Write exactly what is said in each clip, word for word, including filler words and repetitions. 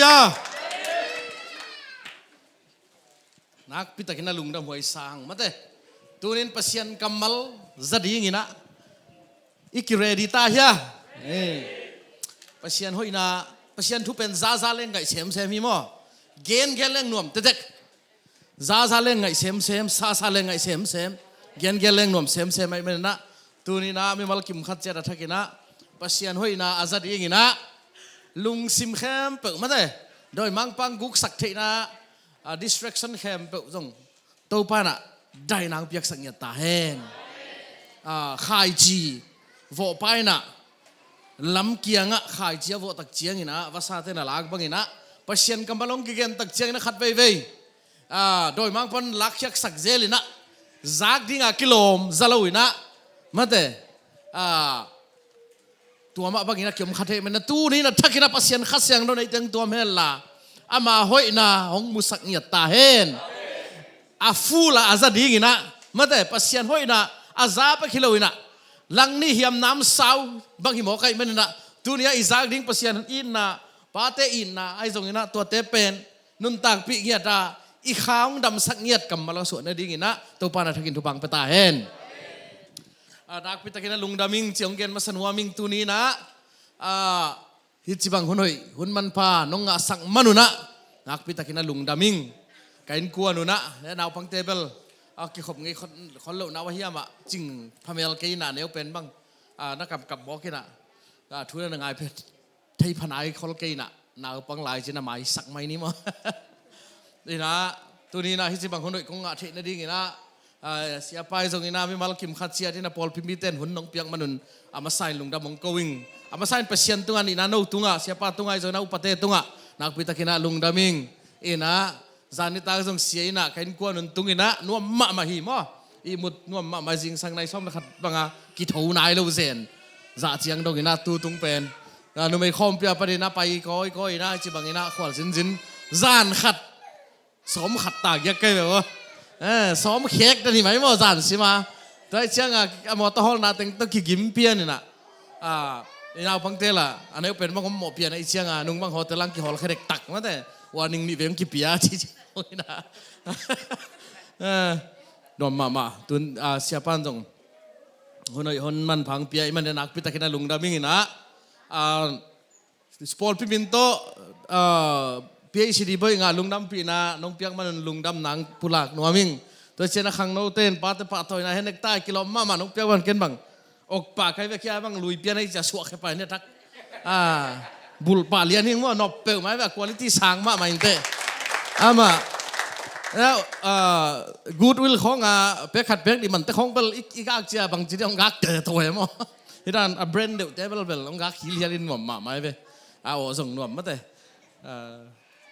Ah. Nakpi takin a lungdam huai sang mate. Tunin Pasian kammal za dingin ah i ki ready ta hia? Eh. Pasian hoihna, Pasian thu pen zaza leng ngaih semsem hi maw? Gengen leng nuam tetek. Zaza leng ngaih semsem, sasa leng ngaih semsem, gengen leng nuam semsem ahih manin ah, tunin ah mimal kim khat ciat a thakin ah Pasian hoihna a za dingin ah lungsim khempeuh mate, dawimangpa guksak theihna, a distraction khempeuh zong Topa in ah dainang piaksak ngiat ta hen. A, khaici vawhpa in ah lam kiangah khaici a vawh tak ciangin ah vasate na lak bangin ah Pasian kammal hong kigen tak ciangin ah khat veivei, a, dawimangpa'n lakkhiaksak zel in ah zak dinga kilawm za lo in ah mate, a, tua mah bangin a kiom kha thei manin ah tunin a thakin ah Pasian Kha Siangtho neih teng tuam hen la, ama hoihna hong musak ngiat ta hen. A full a a za dingin ah mate, Pasian hoihna a za pek hi lo in ah langnih hiam namsau bang hi mawk ahih manin ah, tuni a i zak ding Pasian itna, pate itna ahi zongin ah tuate pen nuntakpih ngiat a i kha hong damsak ngiat kammal a suah nadingin ah Topa in a thakin thupha pia ta hen. A, nakpi takin a lungdam ing ci hong gen masa nuam ing tunin ah, a, hih ci bang hun hoih hun manpha nong ngahsak man un ah nakpi takin a lungdam ing. Ka innkuan un ah, eh, naupangte bel, a, kikhop ngei khol, khol loh na uh ahi a, amah cing phamel kei in ah neu pen bang, a, na kapkap mawk in ah, a, thu na na ngai pen thei pha nai khol kei in ah naupang lai cin a maisak mai ni maw? In ah tunin ah hih ci bang hun hoih kong ngah theih nadingin ah, a, siapa ahi zongin ah mimal kim khat ciat in ah pawlpi mite'n hun nong piak man un a masa in lungdam hong ko ing. A masa in Pasian tungah, nihna no tungah, siapa tungah ahi zongin ah upate tungah nakpi takin ah lungdam ing. In ah zan nitak zong sia in ah ka innkuan un tung in ah nuam mahmah hi maw? Ihmut nuam mahmah, zingsang nai sawm le khat banga kitho nai lo zen. Zah ciang dong in ah tu tung pen, a, numei khawmpi a panin ah pai kawikawi in ah hih ci bangin ah khual zinzin, zan khat sawm khat ta giak kei ve maw? Eh, sawm khek ta ni mai maw zan sim a? Tua ahih ciangin a mawtaw hawlna teng tawh kigim pian in ah, a, i naupangte la a neu pen bang om mawh pian ahih ciangin a nung bang hotel ah kihawlkhia dektak mate, warning nih vei hong kipia ci ci in ah. Eh, nuam mahmah. Tun, a, siapa'n zong hun hoih hun manpha hong pia ahih manin ah nakpi takin a lungdam ing in ah, a, pawlpi min tawh, a, PhD bawi ngah lungdampihna nong piak man un lungdamna hong pulak nuam ing. Tua ciang a khangnote'n pate pahtawina hen necktie kilawm mahmah nong piak man ken bang, okpa kai ve kia bang lui pian ahi cia suahkhia pai ne tak. A, bulpah lian hing maw, nop peuhmah ve, a quality sang mahmah inteh. Amah, a, Goodwill khawng a pek khat pek nih man te khawng bel i, i gak cia bangci dih hong gak te to he maw? Hih dan a brand deuh te bel bel hong gak hilhial in nuam mahmah ve. A, aw zong nuam mate. A,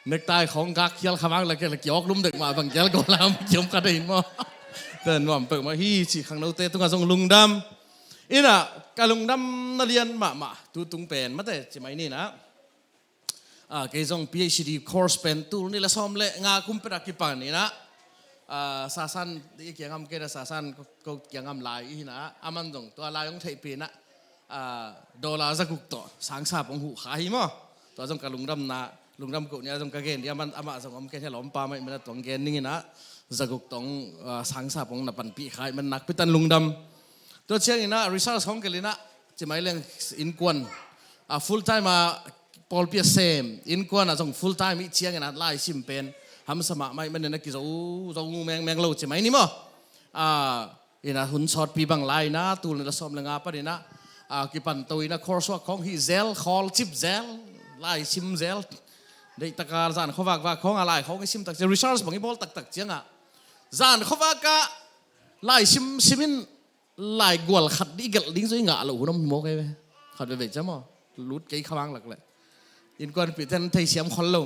necktie khawng gak hial kha vang la kia la kiawk lum dek mah bang kial ko lam kiom kha dei in maw? Te nuam peuhmah hi ci khangnote tungah zong lungdam. In ah ka lungdamna lian mahmah tu tung pen mate ci mai ni in ah, a, kei zong PhD course pen tul nih le sawm le nga kum pet a kipan in ah, a, Sasan i kiangah om kei in ah, Sasan ko, ko kiangah om lai i hi in ah, aman zong tua lai hong theihpih in ah, a, dollar zaguk tawh sangsap hong huh kha hi maw? Tua zong ka lungdamna, lungdam koh ni a zong ka gen dih, aman, amah zong om kei in ah, lawmpa mah ahih manin ah tua hong gen ning in ah, zaguk tawh, a, sangsap hong na panpih kha ahih manin nakpi takin lungdam. Tua ciangin ah research khawng gelh in ah, ci mai leng innkuan, a, full time a pawlpi a sem, innkuan ah zong full time i ciangin ah laisim pen hamsa mahmah ahih manin ah kizo zo mengmeng lo ci mai ni maw? A, in ah hun sawtpi bang lai in ah tul nih le sawm le nga panin ah, a, kipanto in ah coursework khawng hih zel, khawl cip zel, laisim zel. Deihtak a zan khuavak vak khawng a lai khawng i sim tak ciang, research bang i bawl taktak ciangah zan khuavak ah laisim sim in laigual khat dih i gelh ding zong i ngah loh hun om hi maw kei ve. Khat veve cia maw, lut kei kha vang lak leh innkuanpihte in theisiam khol lo.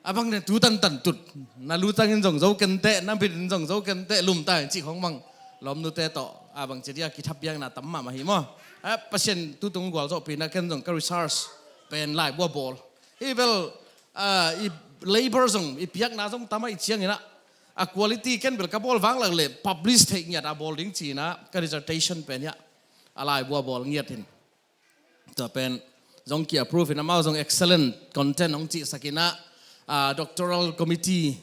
A bang ne tu tantan tut, na lu tangin zong zo kenteh, na bit in zong zo kenteh, lum ta in cih khawng bang lawmnute tawh a bangci dih a kithapiakna tam mahmah hi maw? A, Pasian tu tung gualzawhpihna ken zong ka research pen laibu a bawl. Hih bel, a, i labor zong i piakna zong tam ahih ciangin ah, a quality ken bel ka bawl vang lak leh publish theih ngiat a bawl ding ci in ah ka dissertation pen hiah a laibu a bawl ngiat in. Tua pen zong ki-approve in amau zong excellent content hong cihsak in ah, ah, doctoral committee,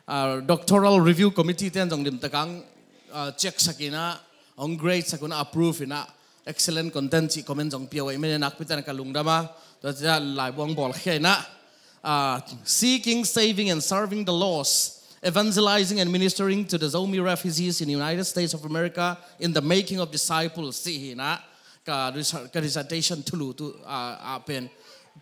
ah, doctoral review committee ten zong limtak ang, ah, check sak in ah, hong grade sak un ah, approve in ah, excellent content cih comment zong pia uh ahih manin nakpi takin ka lungdam a, tua ciang laibu hong bawlkhia in ah, ah, seeking, saving and serving the lost, evangelizing and ministering to the Zomi refugees in the United States of America in the making of disciples, cih hi in ah, ka, ka dissertation thulu tu, ah, ah, pen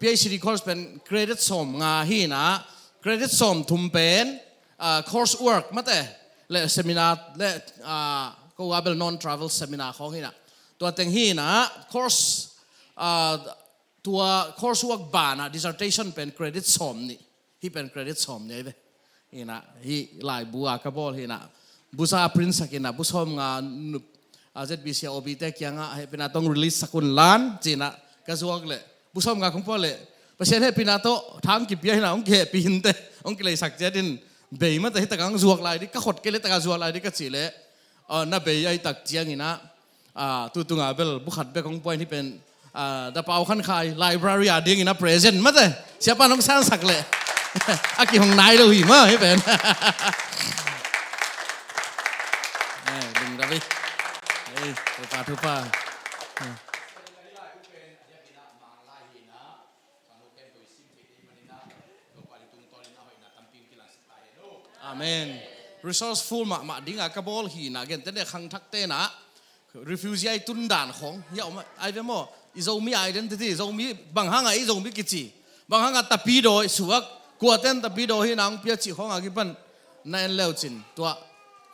PhD course pen credit sawm nga hi in ah, credit sawm thum pen, ah, course work mate, le seminar le, ah, ko a bel non-travel seminar khawng hi in ah, tua teng hi in ah, course, ah, tua course work ban ah dissertation pen credit sawm nih. Hih pen credit sawm nih ve. Hi in ah, hih laibu a ka bawl hi in ah, bu za print sak in ah, bu sawm nga nup, ah, Z B C a O B te kiangah hehpihna tawh release sak un lan ci in ah ka zuak leh, bu sawm nga kong pua leh, Pasian hehpihna tawh thang kipia hi in ah, hong kihehpih inteh, hong kileisak ciat in, bei mate, hih tak ang zuak lai ding, ka khot kei leh tak a zuak lai ding ka cih leh, ah, na bei ahih tak ciangin ah, ah, tu tung a bel bu khat bek hong pua in, hih pen, ah, Da Pau Khan Khai library a dingin a present mate, siapa in hong sansak leh a kihong nai lo hi maw, hih pen. Eh, lungdam hi. Eh, thupa, thupa. Eh. Amen. Resourceful mahmah ding a ka bawl hi in ah, gentehna khangthakte in ah, refugee a i tun dan khawng hi a om a, ai ve maw, i Zomi identity, Zomi, bang hang a i Zomi kici, bang hang a tapidaw i suak, kuate in tapidaw hi in ah hong pia cih khawng a kipan na en leu cin, tua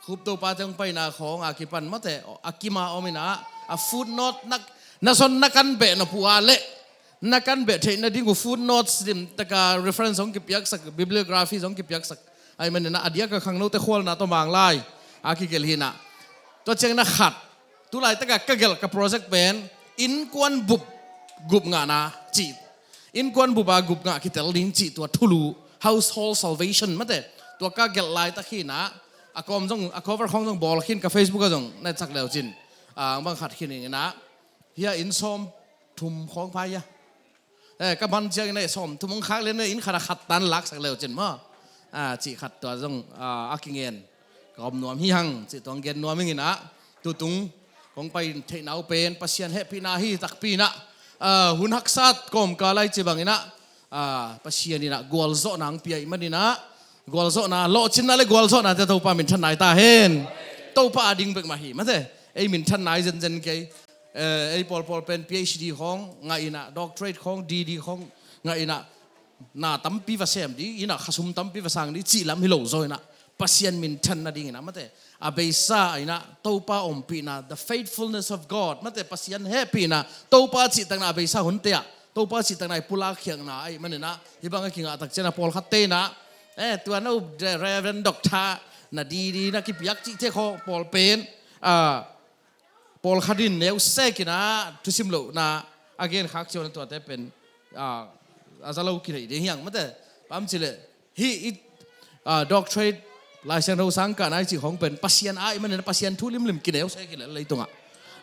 Khup Topa te hong paina khawng a kipan mate, a kim a om in ah, a footnote na, na son na kan beh nop uh a leh, na kan beh theih nading uh footnotes limtak a reference hong kipiaksak, bibliography hong kipiaksak ahih manin ah, a diak a khangnote khualna tawh Manglai a kigelh hi in ah. Tua ciangin ah khat, tu laitak a ka gelh ka project pen innkuan bup gup ngahna cih, innkuan bup a gup ngah kitel ding cih tua thulu, household salvation mate, tua ka gelh laitak hi in ah, a kawm zong, a cover khawng zong bawl khin, ka Facebook ah zong na et sak leu cin, ah, bang khat khin in ah, hi a inn sawm thum khawng pha hi a. Eh, ka man ciangin ah sawm thum hong khak leh na inn khat a khat tan laksak leu cin maw, ah, cih khat tua zong, ah, a kingen ka om nuam hi hang cih tua hong gen nuam ing in ah, tu tung kong pai theihna uh pen Pasian hehpihna hi takpi in ah, ah, hun haksat kawmkal a i ci bangin ah, ah, Pasian in ah gualzawhna hong pia ahih manin ah, gualzawhna, lawhcinna le gualzawhna te Topa minthanna hi ta hen. Topa a ding bek mah hi mate, ei minthanna hi zenzen kei. Eh, ei pawlpawl pen PhD khawng ngah in ah, doctorate khawng, DD khawng ngah in ah, na tampi va sem ding in ah, khasum tampi va sang ding cih lam hi lo zaw in ah, Pasian minthan nadingin ah mate, a beisa in ah Topa ompihna, the faithfulness of God mate, Pasian hehpihna, Topa cihtakna a beisa hunte ah Topa cihtakna i pulak khiatna ahih manin ah, hih bang a kingah tak ciangin ah pawlkhatte in ah, eh, tua no Reverend Doctor na DD na kipiak cihte khawng pawl pen, ah, pawlkhat in neu sek in ah thusim lohna a gen khak ciangin ah tuate pen, ah, a za lo kinei ding hi hang mate. Bang hang hiam cih leh hih i, ah, doctorate, Lai Siangtho sang kahna i cih khawng pen Pasian a ahih manin ah Pasian thu limlim kineu sek hi leh leitungah,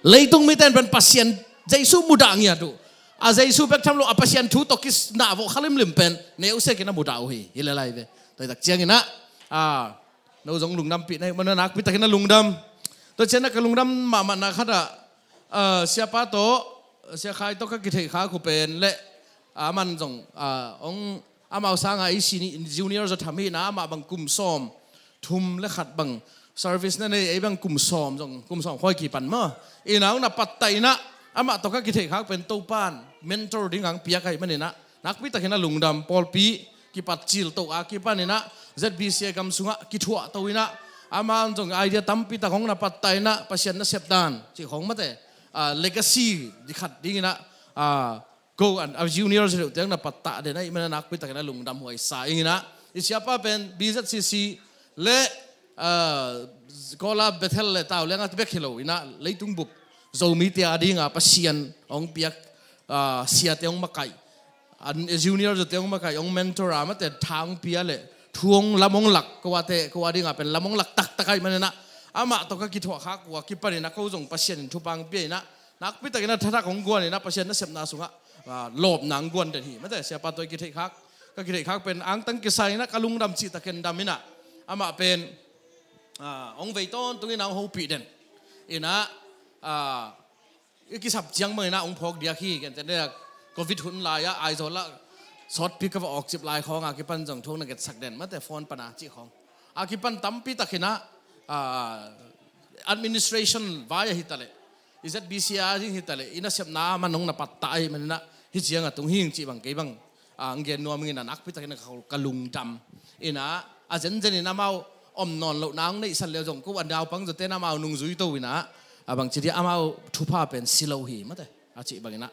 leitung mite in pen Pasian, Jesu mudah ngiat uh. A Jesu bek tham lo a Pasian thu tawh kinah vawh kha limlim pen neu sek in ah mudah uh hi, hi lel lai ve. Tua hi tak ciangin ah, ah, no zong lungdampih na hih manin ah nakpi takin ah lungdam. Tua ciangin ah ka lungdam mahmahna khat ah, ah, siapa tawh, Sia Khai tawh ka kitheih khak uh pen leh, ah, aman zong, ah, hong, amau sangin ei sini-, junior zaw tham hi in ah, amah bang kum sawm thum le khat bang service na nei, ei bang kum sawm zong, kum sawm khawi kipan maw, in ah hong na pattah in ah, amah tawh ka kitheih khak pen Topa'n mentor ding hong piak ahih manin ah nakpi takin ah lungdam. Pawlpi kipat cil toh a kipan in ah, ZBCA gam sungah kithuah to in ah, aman zong idea tampi tak hong na pattah in ah, Pasian nasep dan cih khawng mate, ah, legacy dikhat dingin ah, ah, ko an, a junior si deuhte hong na pattah den ahih manin ah nakpi takin ah lungdam huai sa ing in ah. I siapa pen BZCC le, ah, Kawla Bethel le Tauliang ah bek hi lo in ah, leitung bup Zomite a dingin ah Pasian hong piak, ah, siate hong makaih, an, junior zawte hong makaih, hong mentor a, mate, tha hong pia le thu hong, lam hong lak, ko ate, ko a dingin ah pen lam hong lak taktak ahih manin ah, amah tawh ka kithuah khak uh a kipan in ah ko zong Pasian in thupha hong pia in ah, nakpi takin ah thathak hong guan in ah Pasian nasepna sungah ah, lawp nang guan den hi. Mate, siapa tawh i kitheih khak, ka kitheih khak pen angtang kisai inah ka lungdam cih takin dam inah amah pen, ah, hong vei tawntung inah hong hopih den. Inah, ah, i kisap ciang bang inah hong phawk diak hi. Ken ten dek covid hun lai-ah Aizawl ah sawtpi ka va awkcip lai khawng a kipan zong thu hong na gensak den. Mate, phone pana cih khawng a kipan tampi tak inah, ah, administration vai ahi taleh, i Z B C a ding hi taleh, i nasepna man hong na pattah ahi maninah hih ciang a tung hing cih bang kei bang, ah, hong gen nuam ing inah nakpi takin ka, ka lungdam. Inah a zenzen in amau om nawn lohna hong neihsan leu zong ko a naupang zawten amau nungzui to inah, a bangci dia amau thupha pen si lo hi. Mate, a cih bang inah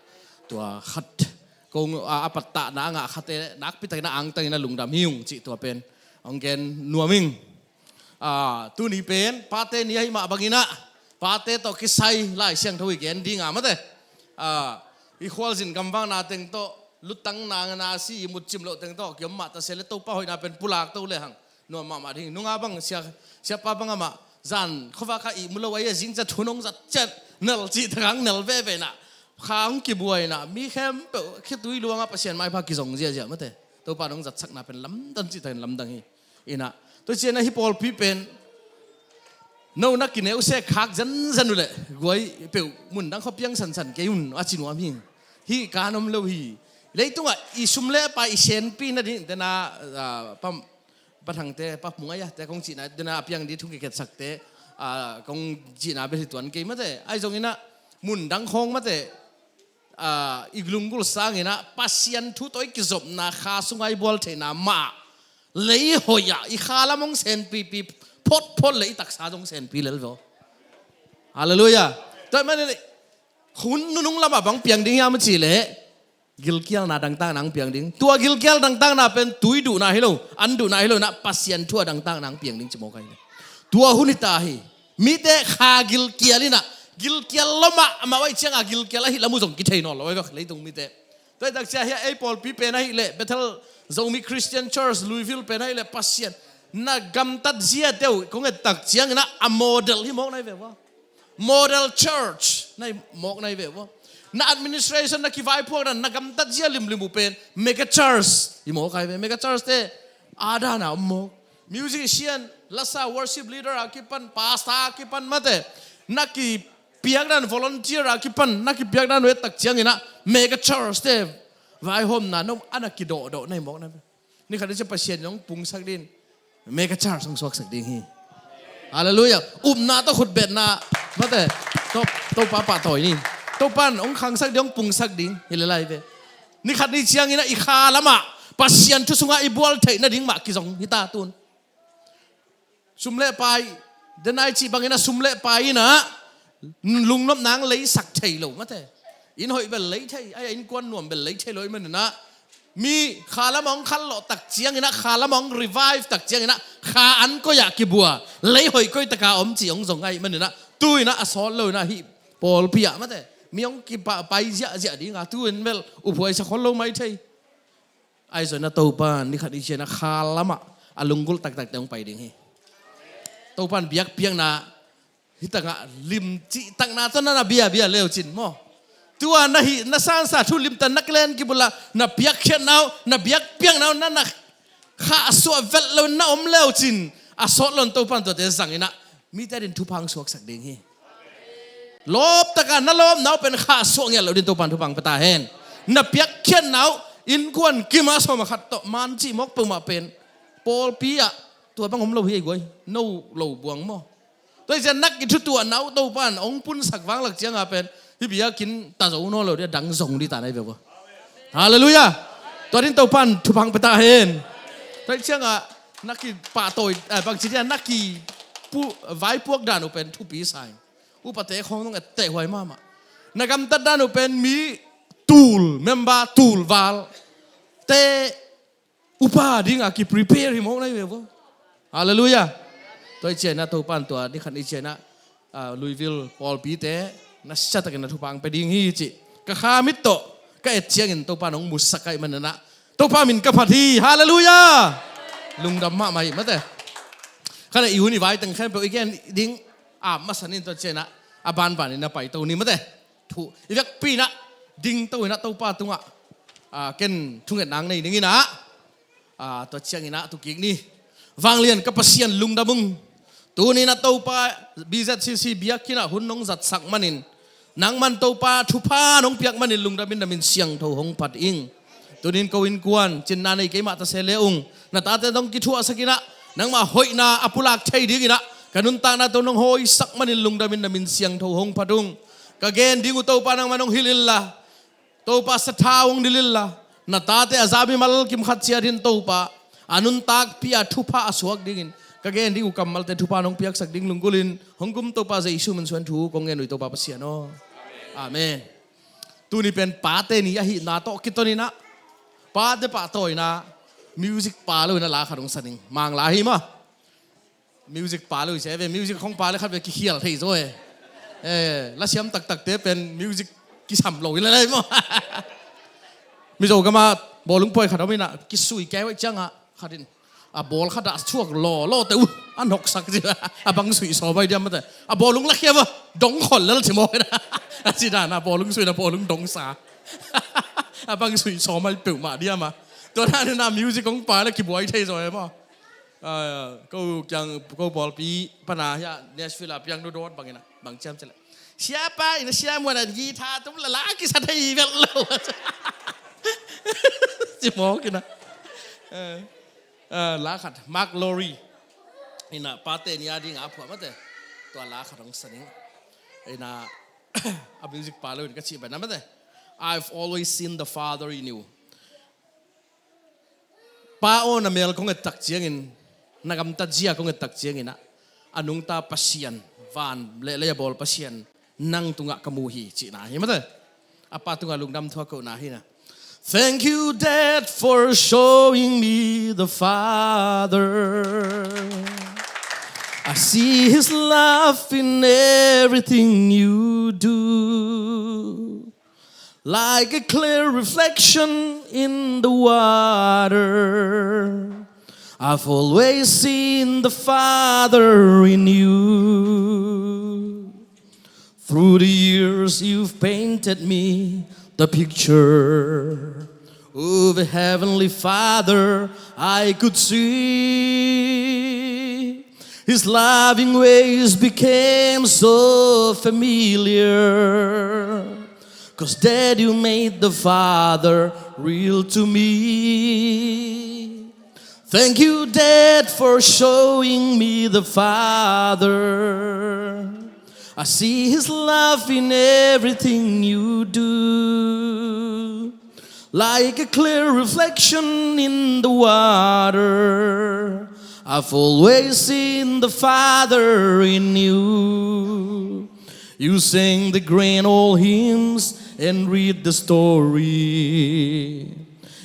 tua khat kong, ah, a pattahna a ngah khate nakpi takin a angtang inah lungdam hi ung cih tua pen hong gen nuam ing. Ah, tuni pen pate ni ahi mah bang inah pate tawh kisai Lai Siangtho i gen ding a, mate. Ah, i khualzin gamvakna teng tawh, lutang nangna si i mutcim loh teng tawh kiom mah ta se le Topa hoihna pen pulak to le hang nuam mahmah ding. Nunga bang sia, siapa bang amah zan khuavak ah ihmu lo ahi a, zingciat hun hong zat ciat nal cih tak hang nal veve inah kha hong kibuai inah mi khempeuh khitui luangah Pasian maipha kizong ziahziah, mate. Topa in hong zatsakna pen lamdang cih takin lamdang hi. Inah tua cianah hih pawlpi pen no na kineu sek khak zanzan uh leh guai peuh mundang khuapiang sansan kei un a ci nuam hi. Hih kan om lo hi. Leitungah i sum le pai i senpi nading tena, ah, pam, Pa Thangte, Pa Mungai a te kong cihna tena a piang dih thung kiketsakte, ah, kong cihna bel hi tuan kei, mate. Ahi zong inah mundang khawng, mate, ah, i lunggulh sang inah Pasian thu tawh i kizopna kha sunga i bual theihna mah lei hoih ah i kha lam hong senpipi photphot le i taksa zong senpi lel ve aw. Halleluiah. Tua ahih manin hun nunung lamah bang piang ding hiam a cih leh gilkialna dangtakna hong piang ding. Tua gilkial dangtakna pen tui duhna hi lo, an duhna hi lo inah Pasian thu a dangtakna hong piang ding ci mawk ahi ve. Tua hun hi ta hi. Mite kha gilkial inah, gilkial lo mah, amau ahih ciangah gilkial ahih lam uh zong kithei nawn lo ahi ve leitung mite. Tua ahih tak ciang hiah ei pawlpi pen ahih leh Bethel Zomi Christian Church Louisville pen ahih leh Pasian na gamtat ziate uh kong et tak ciang inah a model hi mawk na hi ve ua. Model church na hi mawk na hi ve ua. Na administration, na kivaipuak dan, na gamtat zia limlim uh pen mega church hi mawk ahi ve. Mega church te a dan a om mawk. Musician, lasa, worship leader a kipan, pastor a kipan, mate, na kipiak dan, volunteer a kipan na kipiak dan uh et tak ciang inah mega church te vaihawmna no a na kidawhdawh na hi mawk na hi ve. Ni khat ni ciang Pasian in hong pungsak ding, mega church hong suaksak ding hi. Halleluiah. Upna tawh khutbetna, mate, To, Topa pahtawi ni. Topa in hong khangsak ding, hong pungsak ding hi le lai ve. Ni khat ni ciang inah i kha lamah Pasian thu sungah i bual theih nading mah kizong hi ta tun. Sum le pai, denai cih bang inah sum le pai inah lungnopna hong leisak thei lo, mate. Inn hoih bel lei thei, a innkuan nuam bel lei thei lo ahih manin ah mi kha lamah hong khanlawh tak ciang inah, kha lamah hong revive tak ciang inah, kha an koi ah kibua, lei hoih koi taka om cih hong zong ahih manin ah, tu inah a sawt lo inah hih pawlpi ah, mate, mi hong kipai ziahziah ding a, tu in bel uphuai sa khol lo mai thei. Ahi zongin ah Topa in ni khat ni ciang ah kha lamah a lunggulh taktakte hong pai ding hi. Topa in biakpiakna hih tangah limcih takna tawh na na biabia leucin maw, tua na hih na sansa thu limtan na kilen kibulh ah na piakkhiatna uh, na biakpiakna uh na na khahsuah vet lo na om leucin, a sawt lo in Topa in tuate zang inah mite adingin thupha hong suaksak ding hi. Lawp taka na lawpna uh pen khahsuah ngiat lo dingin Topa in thupha hong pia ta hen. Na piakkhiatna uh innkuan kim a sawm a khat tawh man cih mawk peuhmah pen pawlpi ah tua bang om lo hi ei guai, no lo buang maw. Tua hi ciang na kithutuahna uh Topa in hong punsak vanglak ciang a pen hih biakinn ta zo nawn lo ding a, dang zong ding ta na hi ve ua. Halleluiah. Tua dingin Topa in thupha hong pia ta hen. Tua hi ciang ah na kipahtawi, eh, bangci ding a na kivaipuak dan uh pen thupi sa ing. Upate khawng nong etteh huai mahmah. Na gamtat dan uh pen mi tul, member tul val te upa ding a kiprepare hi mawk na hi ve ua. Halleluiah. Tua hi ciang ah Topa in tua ni khat ni ciang ah, ah, Louisville pawlpite na siatakin na thupha hong pia ding hi cih ka kha mit tawh ka et ciangin Topa in hong musak ahih manin ah Topa min ka phat hi. Halleluiah. Lungdam mahmah hi, mate. Kha na i hun i vai teng khempeuh i gen ding a masa nin, tua ciang ah a banbanin na paito ni, mate. Thu i vekpi inah dingto inah Topa tungah, ah, ken thungetna nei ding inah, ah, tua ciang inah tu kik ni. Vanglian ka Pasian, lungdam ung. Tuni inah Topa, B Z C C biakinn ah hun nong zatsak manin, nangman Topa thupha nong piak manin lungdam in, na min siangtho hong phat ing. Tuni in ko innkuan cinna nei keimah ta se le ung, na tate nong kithuahsak inah, nangmah hoihna a pulak thei ding inah ka nuntakna tawh nong hawisak manin lungdam in, na min siangtho hong phat ung. Ka gen ding uh Topa nangmah nong hilh inla, Topa sathau hong dil inla, na tate a za mimal kim khat ciat in Topa a nuntakpih a thupha a suak dingin ka gen ding uh kammalte thupha nong piaksak ding lunggulhin hong gum Topa Jesu min suang thu kong ngen uh hi Topa Pasian aw. Amen. Tuni pen pate ni ahihna tawh kiton inah, pate pahtawi inah music pa lo inah la khat hong sa ning. Mang la hi maw. Music pa lo hi se ve, music hong pa le khat ve kikhial thei zaw e. Eh, lasiam taktakte pen music kisam lo hi le lai maw. Mizo gama bawlung pawi khat om inah kisui kei hoih ciangah khat in a bawl khat ah suak law law te uh a noksak ci a bang sui sawm ai diam mate. A bawlung lakhia va dong khol lel ci maw. A ci dan a bawlung sui na bawlung dong sa. A bang sui sawm ai peuhmah diam a. Tua dan inah music hong pa le kibuai thei zaw e maw. Ah, ko kiang ko pawlpi pana hiah Nashville a piang dodon bang inah bang ciam ci le, siapa inah sia muan a guitar tum la la kisa thei vel lo. Ci mawk inah. Eh, eh, la khat Mark Lowry inah pate ni a ding a phuah mate. Tua la khat hong sa ning. Inah a music pa lo in ka cih bai na mate. I've always seen the Father in you. Pa aw, na mel kong ettak ciangin, na gamtat zia kong ettak ciangin ah, a nungta Pasian, van le lei a bawl Pasian nang tungah ka mu hi cihna hi mate. A pa tungah lungdam thu a kohna hi na. Thank you, Dad, for showing me the Father. I see his love in everything you do. Like a clear reflection in the water, I've always seen the Father in you. Through the years, you've painted me the picture of a heavenly Father I could see. His loving ways became so familiar, 'cause Dad, you made the Father real to me. Thank you, Dad, for showing me the Father. I see his love in everything you do. Like a clear reflection in the water, I've always seen the Father in you. You sang the grand old hymns and read the story.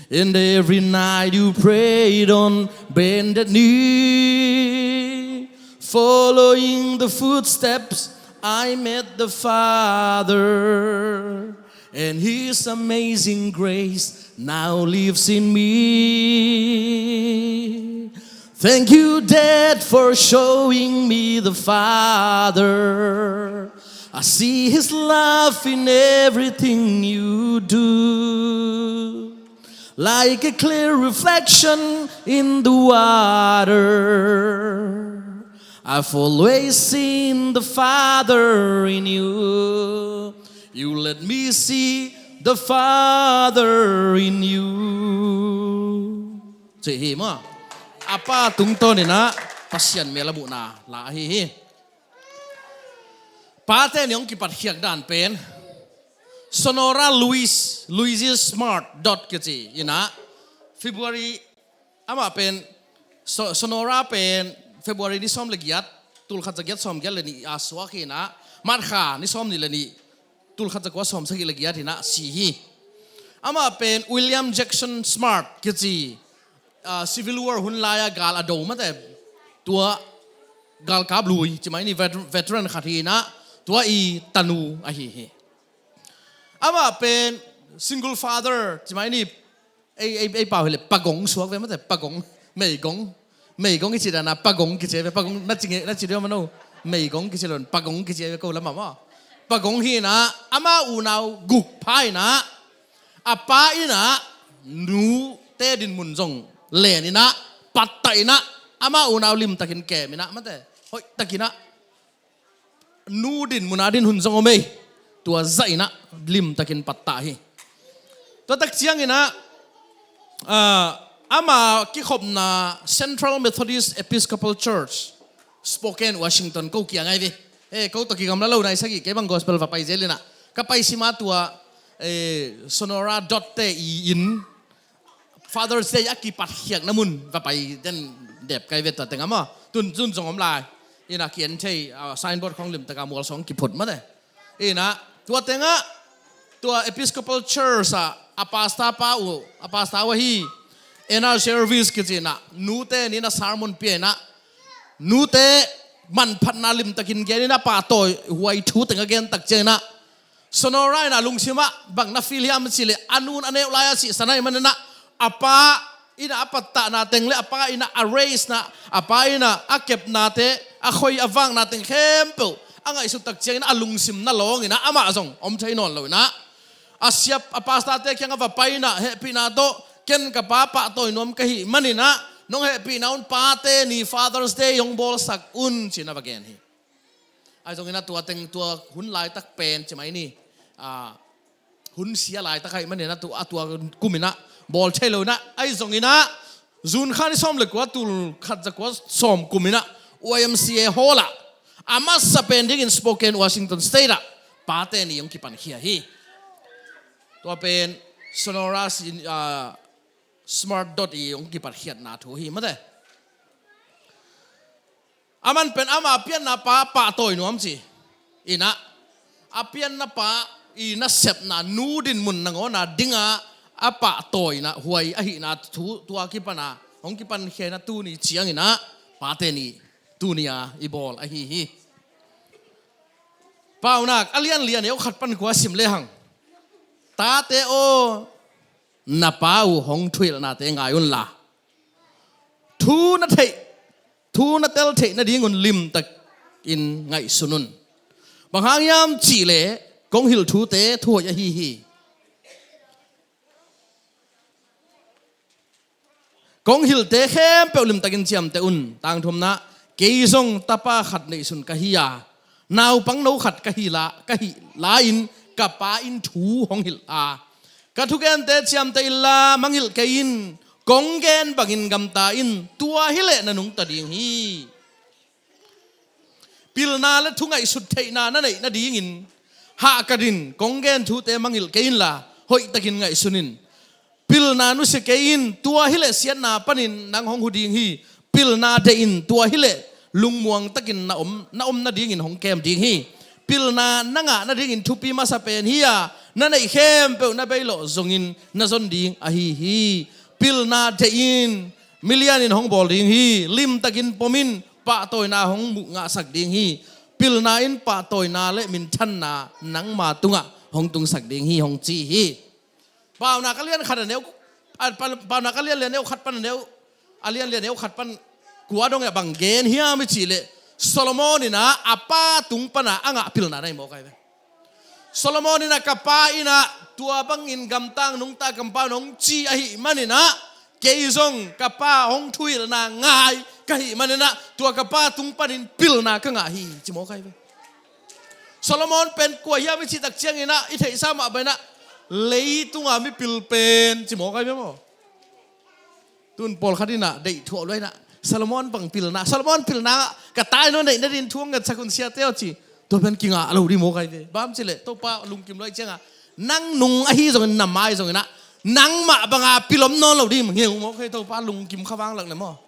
And every night you prayed on bended knee. Following the footsteps, I met the Father, and his amazing grace now lives in me. Thank you, Dad, for showing me the Father. I see his love in everything you do. Like a clear reflection in the water, I've always seen the Father in you. You let me see the Father in you. Cih hi maw. A pa tungtawn inah Pasian mel a muhna la ahi hi. Pate ni hong kipatkhiak dan pen Sonora Louise, Louise Smart dot kici inah February, amah pen So-, Sonora pen February ni sawm le giat, tul khat za giat sawm giat le nih a suak hi inah March kha ni sawm nih le nih, tul khat za kua sawm sagih le giat inah si hi. Amah pen William Jackson Smart kici, ah, Civil War hun lai-a gal a do mate, tua galkap lui cimai ni vet-, veteran khat hi inah tua i tanu ahi hi. Amah pen single father cimai ni, ei, ei, ei pau hileh pagong suak ve mate, pagong, meigong, meigong i ci dan a pagong kici ve, pagong na ci nge, na ci deuh mano, meigong kici lo, pagong kici ve ko lamah maw. pagong hi inah, ama unau guk pha inah, a pa inah nute dinmun zong len inah, pattah inah, ama unau limtakin kem inah, mate, hoihtak inah nu dinmun a din hun zong om ei. Tua zah inah limtakin pattah hi. Tua tak ciang inah, ah, ama kikhopna Central Methodist Episcopal Church, Spokane, Washington, ko kiang ahi ve. Eh, ko tawh kigamla lo nai sagih, kei bang gospel va pai zel inah. Ka pai sima tua, eh, Sonora Dot te i inn, Father's Day a kipatkhiakna mun va pai den dep kai ve tua teng a maw. Tun, tun zong om lai. Inah ki-en thei, ah, signboard khong limtaka mualsawng kiphut mate. Inah, tua tengah, tua Episcopal Church ah, a pastor pa uh, a pastor uh ahi, Ena Service kici inah, nute ni inah sermon pia inah, nute manphatna limtakin gen inah, pahtawi huai thu teng a gen tak ciang inah, Sonora inah lungsim ah bang na feel hiam cih leh, a nun a neuh lai-a sihsan ahih man inah, a pa inah a pattahna teng le a pa inah a raise na, a pa inah a kepnate, a khoi a vakna teng khempeuh a ngaihsut tak ciang inah a lungsim na lawng inah amah zong om thei nawn lo inah, a siap a pastorte kiangah va pai inah, hehpihna tawh, ken ka pa pahtawi nuam ka hih man inah, nong hehpihna un pate ni Father's Day hong bawlsak un ci inah va gen hi. Ahi zong inah tua teng, tua hun laitak pen ci mai ni, ah, hun sia laitak ahih man inah, tua, tua kum inah bawl thei lo inah, ahi zong inah June kha ni sawm le kua, tul khat za kua sawm kum inah Y M C A hall ah, a masa pen dingin Spokane, Washington State ah pate ni hong kipankhia hi. Tua pen Sonora si-, ah, Smart Dot i hong kipatkhiatna thu hi mate. Aman pen ama pianna pa pahtawi nuam ci inah, a pianna pa i nasepna, nu dinmun nangawn a dingah a pahtawina huai ahihna thu, tua kipana hong kipankhia inah, tuni ciang inah pate ni tuni a i bawl ahi hi. Paunak a lianlian, neu khat pan kua sim lehang, tate aw, na pa uh hong thuhilhnate ngai unla, thu na theih, thu na tel theih nadingun limtakin ngaihsun un. Bang hang hiam cih leh kong hilh thute thuhoih ahi hi. Kong hilhte khempeuh limtakin ciamteh un. Tangthumna, kei zong tapa khat neihsun ka hi a, naupangno khat ka hi la, ka hih lai-in ka pa in thu hong hilh a, ka thugente ciamteh inla mangngilh kei in. Kong gen bangin gamta in, tua hileh na nungta ding hi. Pilna le thu ngaihsut theihna na neih nadingin hahkat in, kong gen thute mangngilh kei inla hoihtakin ngaihsun in. Pilna nusia kei in, tua hileh siatna panin nang hong hu ding hi. Pilna deih in, tua hileh lungmuang takin na om, na om nadingin hong kem ding hi. Pilna na ngah nadingin thupi masa pen hi a, na neih khempeuh na beilawh zongin na zon ding ahi hi. Pilna deih in, milianin hong bawl ding hi. Limtakin pom in, pahtawina hong muh ngahsak ding hi. Pilna in pahtawina le minthanna nangma tungah hong tungsak ding hi, hong ci hi. Paunak a lian khat a neu, a, pa-, Paunak a lianlian, neu khat pan a neu, a lianlian, neu khat pan kua dong ah bang gen hiam i cih leh, Solomon inah a pa tung pana a ngah pilna na hi mawk ahi ve. Solomon inah, ka pa inah tua bangin gamtang nungta kampau nong ci ahih man inah, kei zong ka pa hong thuhilhna ngai ka hih man inah, tua ka pa tung panin pilna ka ngah hi, ci mawk ahi ve. Solomon pen kua hiam i cih tak ciang inah, i theihsa mah bang inah, leitunga mipil pen, ci mawk ahi ve maw. Tun pawlkhat inah deih thuah lua inah, Solomon bang pilna, Solomon pilna ka tai no neih nadin thu hong ngetsak un siate aw ci. Tua pen kingah lo ding mawk ahi ve. Bang hang hiam cih leh Topa lungkim lua ahih ciangah, nang nung ahi zongin, na mai zongin ah, nangmah banga pil om nawn lo ding ngeu mawk hi, Topa lungkim kha vanglak leh maw.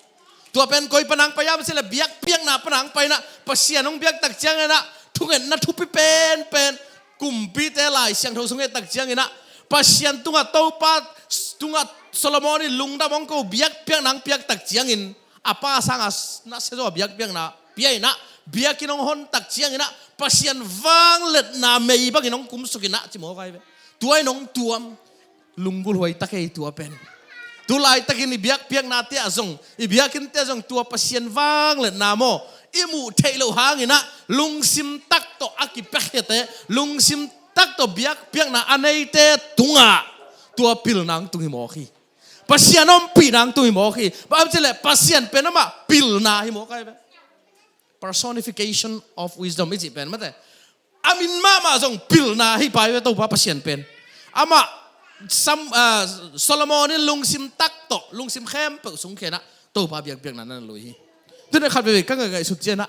Tua pen koi pana hong pai hiam cih leh biakpiakna pana hong pai inah, Pasian hong biak tak ciang inah thungetna thupi penpen, kumpite Lai Siangtho sung et tak ciang inah, Pasian tungah, Topa tungah Solomon in lungdam hong ko, biakpiakna hong piak tak ciangin, a pa sanga nasia zaw biakpiakna pia inah, biakinn hong hon tak ciang inah, Pasian vangliatna mei bangin hong kumsuk inah, ci mawk ahi ve. Tua in hong tuam. Lunggulh huai tak ei tua pen. Tu laitakin i biakpiaknate ah zong, i biakinnte ah zong tua Pasian vangliatna maw, i muh theih loh hang inah, lungsim tak tawh a kipiakhete, lungsim tak tawh biakpiakna a neite tungah tua pilna hong tung hi mawk hi. Pasian ompihna hong tung hi mawk hi. Bang hang hiam cih leh Pasian pen amah pilna hi mawk ahi ve. Personification of wisdom i cih pen mate. A min mahmah zong pilna hi pai ve Topa Pasian pen. Amah sam, ah, Solomon in lungsim tak tawh, lungsim khempeuh sung khenah Topa biakpiakna na lui hi. Tuni khat veve ka ngaih, ngaihsut cianah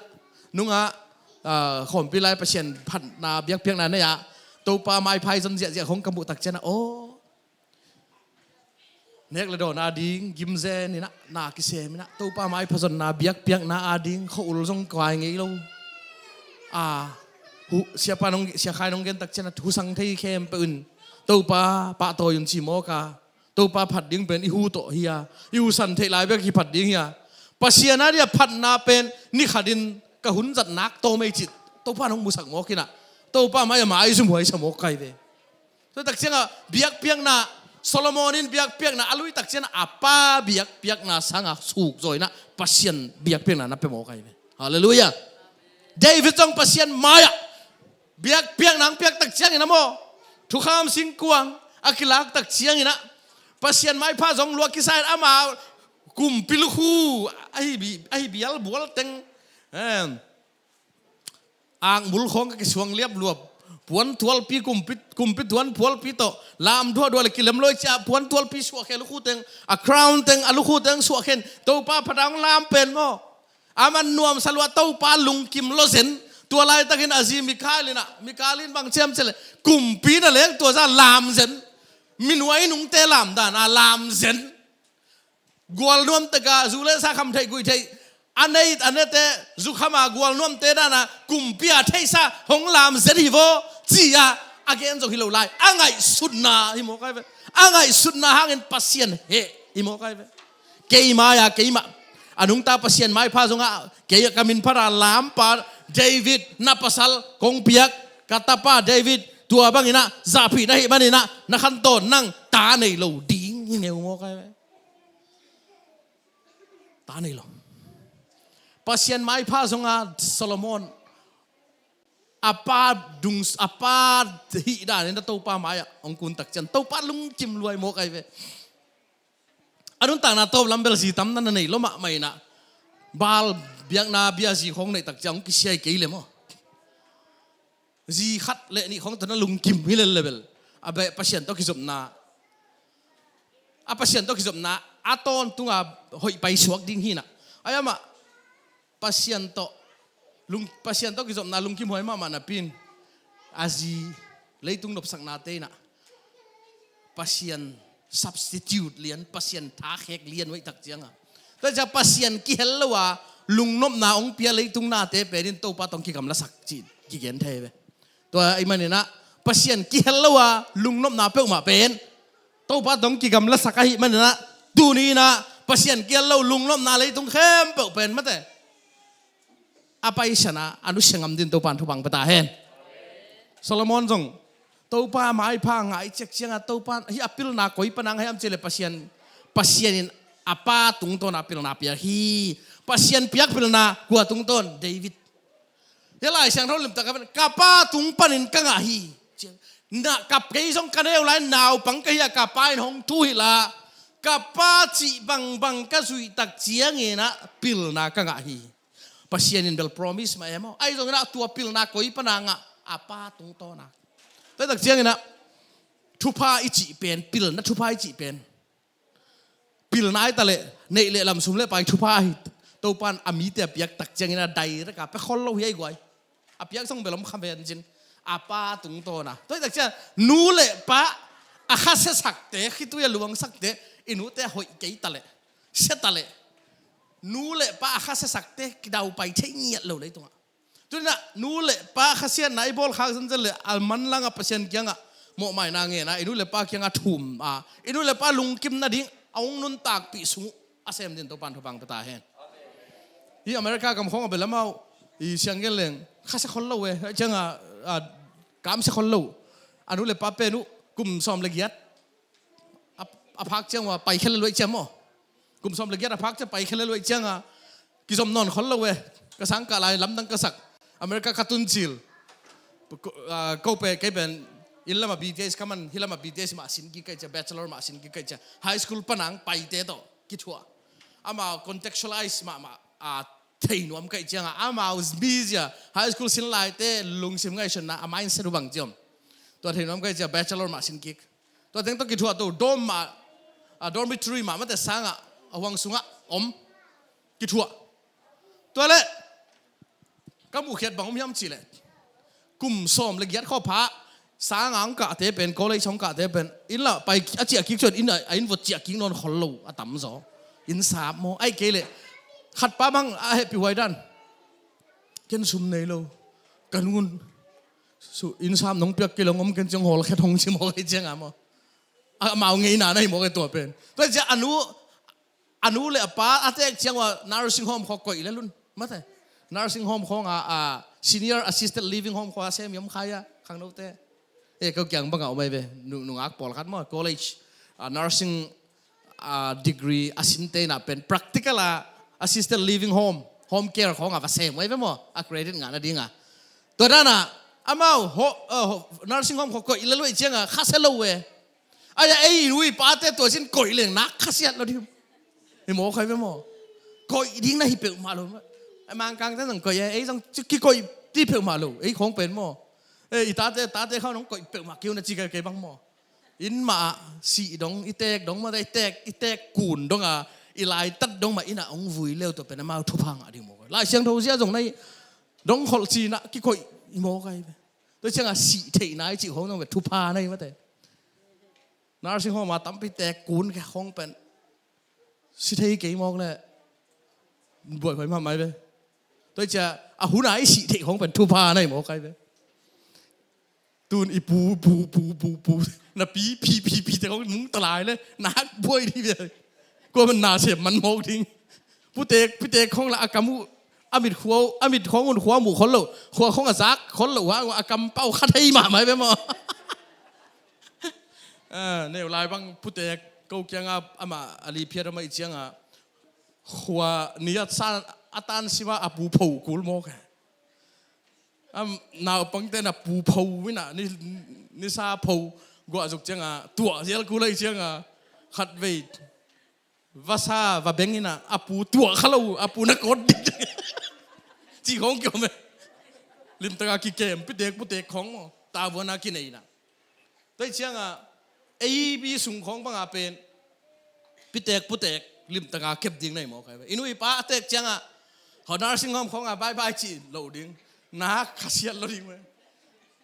nungah, ah, khawmpi lai Pasian phatna biakpiakna nei-ah Topa maipha i zon ziahziah khong ka muh tak cianah aw, nek le dawn ading gimzen inah, na kisem inah, Topa maipha zonna biakpiakna ading khua-ul zong kuai ngei lo. A, hu, siapa nong, Sia Khai nong gen tak cianah husang thei khempeuh in Topa pahtawi un ci mawk a, Topa phat ding pen i hu tawh hi a, i husan theih lai bek hi phat ding hi a. Pasian a dia phatna pen ni khatin ka hun zat nak tawm ei cih Topa nong musak mawk inah, Topa mai-ah mai zum huai sa mawk kai ve. Tua tak ciangah biakpiakna, Solomon in biakpiakna a lui tak ciangah a pa biakpiakna sangah sukzaw inah Pasian biakpiakna na pia mawk ahi ve. Halleluiah. David zong Pasian mai-ah biakpiakna hong piak tak ciangin a maw, thukham singkuang a kilak tak ciangin ah Pasian maipha zong luah kisa in ama kumpi lukhu ahi bi-, ahi bial bual teng, em, angmul khawng a kisuang liapluap, puan tualpi kumpi, kumpi tuan pualpi tawh lam duahduah le kilem loi cia puan tualpi suahkhen lukhu teng, a crown teng, a lukhu teng suahkhen, Topa phat a hong lam pen maw. Aman nuamsa lua Topa lungkim lua zen. Tua laitakin a zi Mikal inah, Mikal in bang ci hiam cih leh kumpi na leng tua zah lam zen. Minuai nungte lam dana lam zen. Gual nuam teka zu le sa kham theih guih theih a nei, a nete zu khama gual nuamte dana kumpi a theihsa hong lam zen hi vaw ci-a a gen zong hi lo lai. A ngaihsutna hi mawk ahi ve. A ngaihsutna hangin Pasian heh hi mawk ahi ve. Kei mai-a keimah a nungta Pasian maipha zongah kei ka min phat a lampa David na pasal kong piak, ka tapa David tua bang inah zahpih na hih man inah na khantawn nang ta nei lo ding hi ngeu mawk ahi ve. Ta nei lo. Pasian maipha zongah Solomon a pa dung, a pa hih dan inah Topa mai-ah hong kun tak ciang Topa lungkim lua hi mawk ahi ve. A nuntakna tawp lam bel zi tam na na nei lua mahmah inah, Baal biakna bia zi khawng neih tak ciang hong kisia hi kei le maw. Zi khat le nih khawng tawh na lungkim hi lel le bel a beh Pasian tawh kizopna, a Pasian tawh kizopna a tawntunga hoih paisuak ding hi inah. Ai amah Pasian tawh lung, Pasian tawh kizopna lungkim huai mahmah napi in a zi leitung nopsaknate inah Pasian substitute lian, Pasian thakhek lian uh ahih tak ciangah, tua ciang Pasian kihel lo a lungnopna hong pia leitung nate pen in Topa tawh hong kigamlasak cih kigen thei ve. Tua ahih man inah Pasian kihel lo a lungnopna peuhmah pen Topa tawh hong kigamlasak ahih man inah, tuni inah Pasian kihel lo lungnopna leitung khempeuh pen mate a paisana a nusia ngam dingin Topa in thupha hong pia ta hen. Solomon zong Topa maipha ngai ciak ciangah Topa hih a pilna koi pana ngai hiam cih leh Pasian, Pasian in a pa tungtawna pilna pia hi. Pasian piak pilna kua tungtawn? David. Hih Lai Siangtho limtak ah pen ka pa tung panin ka ngah hi. Na, ka, kei zong ka neu lai naupang ka hi a, ka pa in hong thu hi la, ka pa cih bangbang ka zuih tak ciangin ah pilna ka ngah hi. Pasian in bel promise mah e maw. Ahi zongin ah tua pilna koi pana ngah? A pa tungtawna. Tua tak ciangin ah thupha i cih pen, pilna thupha i cih pen, pilna ahi ta leh neih le lam, sum le pai thupha ahi, Topa in a mite a piak tak ciangin a direct a pia khol lo hi ahi guai. A piak zong bel om kha ven cin. A pa tungtawna. Tua hi tak ciang nu le pa a khasiasakte, khitui a luangsakte, i nute a hoih kei ta leh, sia ta leh, nu le pa a khasiasakte kidaupai thei ngiat lo leitungah. Tuni-in ah nu le pa khasiatna i bawl khak zenzen leh a manlang a Pasian kiangah mawhmaina ngen a, i nu le pa kiangah thum a, i nu le pa lungkim nading a hong nuntakpih sung uh a sem dingin Topa'n thupha hong pia ta hen. Hih America gam khawng a bel amau i siang gen leng khasia khol lo e, ciangah, a, kamsia khol lo. A nu le pa pen uh kum sawm le giat a, a phak ciang uh a paikhia lel uh ahih ciang maw. Kum sawm le giat a phak ciang paikhia lel uh ahih ciangah kizom nawn khol lo e. Ka sangkah lai lamdang ka sak, America ka tun cil. Ko, ah, ko pen, kei pen, inn lamah B T S ka man, hih lamah B T S mah sin kik ka hih ciang, bachelor mah sin kik ka hih ciang, high school panang paite tawh kithuah. Amau contextualize mahmah, ah, thei nuam ka hih ciangah, amau mizia, high school sin laite lungsim ngaihsutna, a mindset uh bang ci om. Tua thei nuam ka hih ciang, bachelor mah sin kik. Tua teng tawh kithuah to, dorm mah, ah, dormitory mah, mate sangah, a huang sungah om. Kithuah. Tua leh, ka muhkhiat bang om hiam cih leh, kum sawm le giat khawng pha, sangah hong kahte pen, college hong kahte pen, inn lah pai a ciah kik, cun inn a, a inn vot ciah kik nawn khol lo, a tamzaw. Inn sap maw, ahih kei leh, khatpa bang a hehpihhuai dan. Ken sum nei lo, ka nu'n, su, inn sap nong piak kei lo, om ken ciang hawlkhet hong ci maw, ka hih ciangah maw. Amau ngeina na hi maw, ka hih tua pen. Tua ciang a nu, a nu le a pa a teek ciang ua nursing home khawng koih lel un. Mate. Nursing home khawng a, a senior assisted living home khawng a sem i om kha hia, khangnote. Eh, ko kiang bangah om ahi ve. Nu, nungak pawlkhat maw, college, a nursing, a degree a sinte in ah pen practical a assisted living home, home care khawng a va sem ahi ve maw. A credit ngah nading a. Tua dan a, amau, ho, a, ho, nursing home khawng koih lel uh ahih ciang a, khasia lo ve. Ai, ei, i nu i pate tua sin koih leng nak khasiat lo ding. Hi maw, kai ve maw. Koih ding na hi peuhmah lo. Ai, Mangkangte zong koih, ei zong kikoih ding peuhmah lo. Ei khawng pen maw. Ei, i tate, tate khawng nong koih peuhmah kei un a ci kei, kei bang maw. Inn mah sih dong, i teek dong mah, i teek, i teek kun dong a, i laitat dong mah, inn ah hong vui leu tua pen amau thupha ngah ding maw. Lai Siangtho zia zong na hi, dong kholh cih na kikoih hi maw, kai ve. Tua ciang a sih theihna i cih khawng zong ve thupha na hi mate. Nursing home a tampi teek kun khawng pen si thei kei mawk leh buaih khoi mahmah hi ve. Tua ciang a hun a i sih theih khawng pen thupha na hi mawk ahi ve. Tun i pu, pu, pu, pu, pu, na pi, pi, pi, pi te khawng nung ta lai leh nak buai ding ve. Kua man na sem man mawk ding. Putek, putek khawng lah a kam uh, a mit khua uh, a mit khawng un khua muh khol lo, khua khawng a zak khol lo, a, a kam pau kha thei mahmah hi ve maw. Ah, neu lai bang putek ko kiangah amah a liphiat amah i ciangah khua ni a san a tan sima a pu pho kul mawk e. Am, naupangte na pu pho in ah, ni, nisa pho guah zuk ciangah tuah zial kul ahi ciangah khatvei vasa va beng in ah, a pu tuah kha lo, a pu na kawt dik. Cih khawng kiom e. Limtaka kikem, pitek putek khawng maw, tavuana kinei in ah. Tua ciangah, ei bi sung khawng banga pen, pitek putek, limtaka kep ding na hi mawk ahi ve. I nu i pa a teek ciangah, hau nursing home khawngah bye bye cih lo ding. Nak khasiat lo ding ve.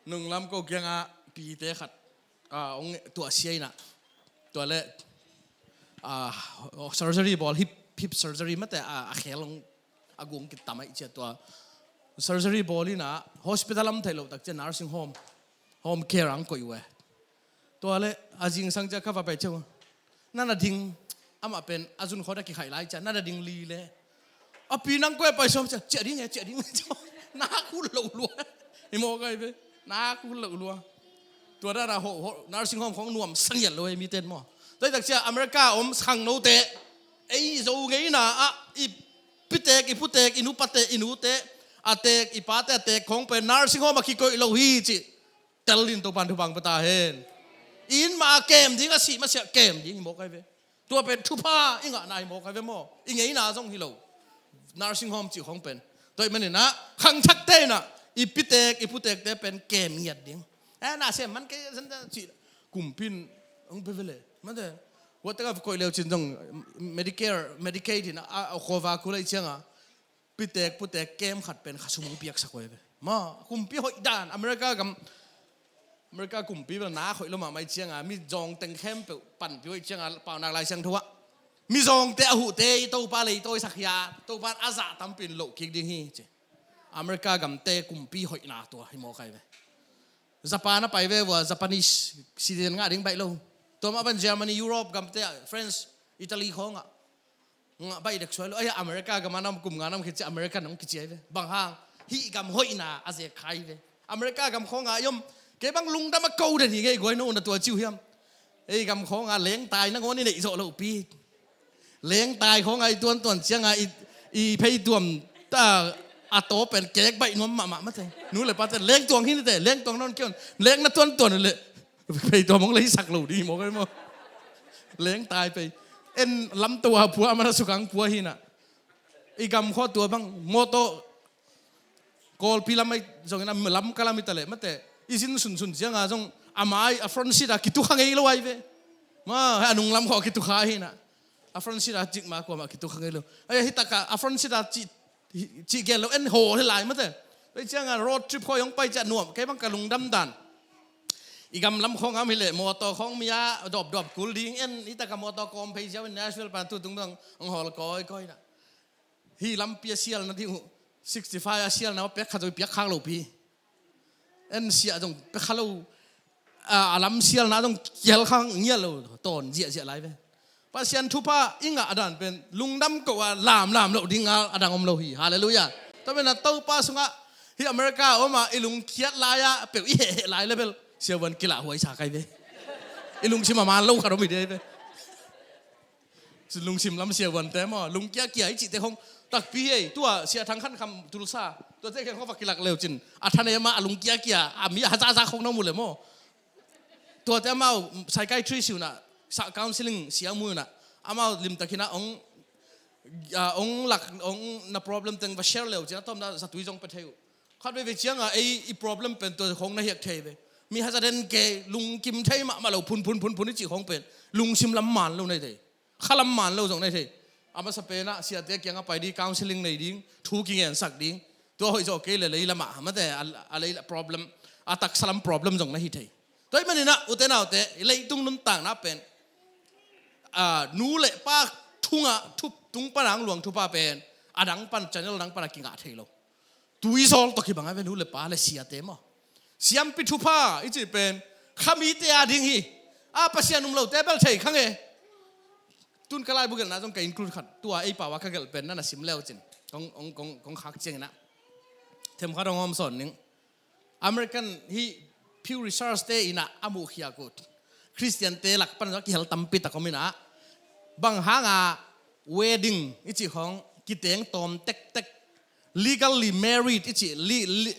Nunglam ko kiangah, pite khat, ah, hong tuah sia in ah. Tua leh, ah, surgery bawl, hip, hip surgery mate, ah, a khel hong, a gung kitam ahi ciang tua. Surgery bawl in ah, hospital lam theih loh tak ciang nursing home, home care ang koih uh e. Tua leh, a zingsang ciang ka va pai ciang. Na na ding, amah pen, a zun khawng a kikhaih lai ciang, na na ding li leh. A pi nang kua pai sawm ciang, ciah ding e, ciah ding e. Nak hun lo lua. Hi mawk ahi ve. Nak hun lo lua. Tua dan a ho, ho, nursing home khawng nuam sang hiat lo e, mite in maw. Tua hi tak ciang America om khangnote. Ei Zo ngeina ah, i pitek, i putek, i nupate, i nute. A teek, i pate, a teek khawng pen nursing home a kikoih lo hi cih. Tel in Topan thupha pia ta hen. Inn mah a kem ding, a sih masiah kem ding hi mawk ahi ve. Tua pen thupha i ngahna hi mawk ahi ve maw. I ngeina zong hi lo. Nursing home cih khawng pen. Tua ahih manin ah, khangthakte in ah, i pitek, i putekte pen kem ngiat ding. Eh, na sem man kei, cih kumpi in, hong pia ve leh. Mate, tua tak a koih leu cin zong, Medicare, Medicaid in ah, a, a cover kul ahi ciangah. Pitek, putek, kem khat pen khasum hong piaksak uh ahi ve. Maw, kumpi hoih dan, America gam, America kumpi bel nak hoih lo mahmah ahi ciangah, mizawng teng khempeuh panpih uh ahi ciangah, Paunak Lai Siangtho ah. Mizawngte a huhte i Topa leitawi sak hi a, Topa in a zah tampi in loh kik ding hi ci. America gamte kumpi hoihna tua hi mawk ahi ve. Japan a pai ve ua, Japanese citizen ngah ding baih lo. Tua mah bang Germany, Europe gamte ah, France, Italy khawngah. Ngah baih dek suai lo. Ai, America gam a nam kum nga nam kici America nong kici ahi ve. Bang hang, hih gam hoihna a zek kha hi ve. America gam khawngah i om. Kei bang lungdam a ko den hi ngei guai, no na tua ci uh hiam. Ei gam khawngah lengtai nangawn i neih zawh loh pi. Lengtai khawngah i tuantuan ciangah i, i phei tuam ta, A taw pen kek baih nuam mahmah mate. Nu le pate lengtuang hi nite, lengtuang nawn kei un. Leng na tuantuan uh leh pei tua mong lei sak lo ding hi maw, kai maw. Leng tai pei. En lamto a pua, a mana sukang pua hi na. I gam khua tua bang mawtaw Kawlpi lam ahi zongin a lam ka lam hi ta leh mate, i zin sunsun cianga zong a mai a front seat a kitukha ngei lo ahi ve. Ma, a nung lam khua kitukha hi na. A front seat a cik ma kuamah kitukha ngei lo. Ai, hi taka a front seat a cih, cih gen lo en haw hi lai mate. Pai cianga road trip khua hong pai ciah nuam, kei bang ka lungdam dan. I gam lam khawng am hi leh mawtaw khawng mi a dawpdawp kul ding en, hi taka mawtaw kawm phei ziau in Nashville pan tu tung bang hong hawl kawikawi na. Hih lampi a sialna ding uh, sixty five a sialna uh pek khat zong piak khak lopi. En siah zong pek kha lo, a, a lam sialna zong kial khang ngial lo, tawn ziahziah lai ve. Pasian thupha i ngah a dan pen lungdam ko a lamlam loh ding a, a dang om lo hi. Halleluiah. Tua pen a Topa sungah hih America a om a i lungkhiat lai a peuh i hehheh lai le bel siavuan kilah huai sa kai ve. I lungsim a man lo khat om hi dei ve. Lungsim lam siavuante maw, lungkiakia i cihte khong takpi hei, tua Sia Thang Khan Kham Tulsa, tuate kheng khong va kilak leu cin a thanem a, a lungkiakia a mi a hazahzah khong na mu le maw. Tuate amau psychiatry si unah, sa counseling sia mu unah, amau limtakin a ong, a, ong lak, ong na problem teng va share leu cin a tawmna zatui zong pe thei uh. Khat veve cianga ei i problem pen tua khong na hiak thei ve. Mi haza den ke lungkim thei mahmah lo phun phun phun phun i cih khong pen lungsim lam man lo nei thei. Khalam man lo zong nei thei. A masa penah siate kiangah pai ding, counseling nei ding, thu kingensak ding. Tua hoih zawh kei le lei lamah mate a, a lei problem, a taksa lam problem zong na hi thei. Tua hih maninah ute naute, leitung nuntakna pen, a, nu le pa thungah thup tung pana ang luang thupha pen a dang pan, channel dang pana kingah thei lo. Tuizawl tawh kibang a ve nu le pa le siate maw. Siampi thupha i cih pen khamite a ding hi. A Pasian um lote bel thei kha nge. Tun ka laibu gelhna zong ka include khat, tua ei pau a ka gelh pen na na sim leu cin kong, kong, kong, kong khak cianginah themkhat hong hawm sawn ning. American hih Pew Research te inah a muhkhiak uh Khristiante lak pan zong a kihel tampi tak om inah, bang hanga wedding i cih khong kiteng tawm tektek, legally married i cih, li, li,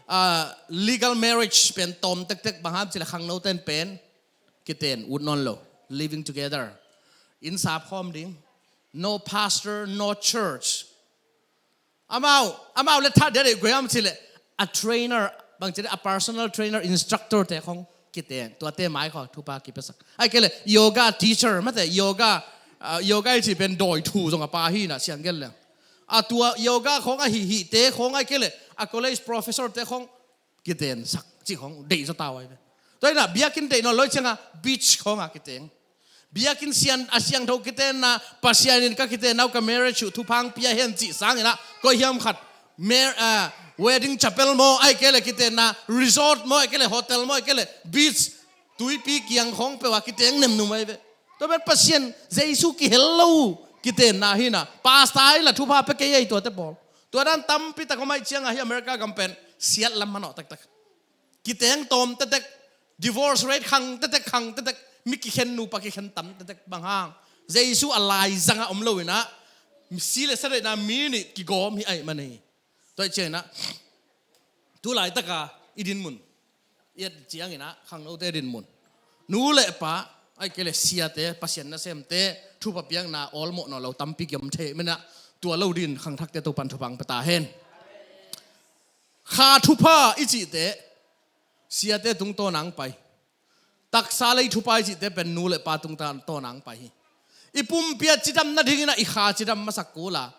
ah, legal marriage pen tawm tektek bang ham cih le khangnoten pen kiten ut nawn lo, living together, inn sap khawm ding, no pastor, no church. Amau, amau le tha dia dei guai am cih le a trainer, bang cih le a personal trainer, instructor te khong kiten, tuate mai khaw thupha kipiasak. Ai kei le yoga teacher mate, yoga, ah, yoga i cih pen dawi thu zong a pa hi na siang gel le. A tua yoga khong a hih hihte khong ai kei le a college professor te khong kitensak cih khong deih zaw ta uh ai ve. Tua inah biakinn deih nawn lo i cianga beach khonga kiteng. Biakinn sian a siangtho kitenna, Pasian in ka kitenna uh ka marriage uh thupha hong pia hen cih sanginah koi hiam khat mer-, ah, wedding chapel maw ai kei le kitenna resort maw ai kei le hotel maw ai kei le beach tuipi kiang khong peuh a kiteng nemnum ai ve. Tua pen Pasian Jesu kihel lo kitenna hi na. Pastor ai la thupha pe kei ei tuate pawl. Tua dan tampi tak om ai cianga hi America gam pen siat lam manawh tektek. Kiteng tawm tektek, divorce rate khang tektek, khang tektek, mi kikhen nupa kikhen tam tektek bang hang. Jesu a laizanga om lo inah si le sa deihna mi nih kigawm hi ai man hi. Tua i cianginah tu laitaka i dinmun i et cianginah khangnote dinmun, nu le pa ai kei le siate, Pasian nasemte thupha piakna awlmawh nawn lo tampi kiom thei menah tua lo din khangthakte Topan thupha ang pia ta hen. Kha thupha i cihte siate tungtawn ang pai. Taksa lei thupha i cihte pen nu le pa tungtawn ang pai hi. I pumpi a cidam nadinginah i kha cidam masak kul a,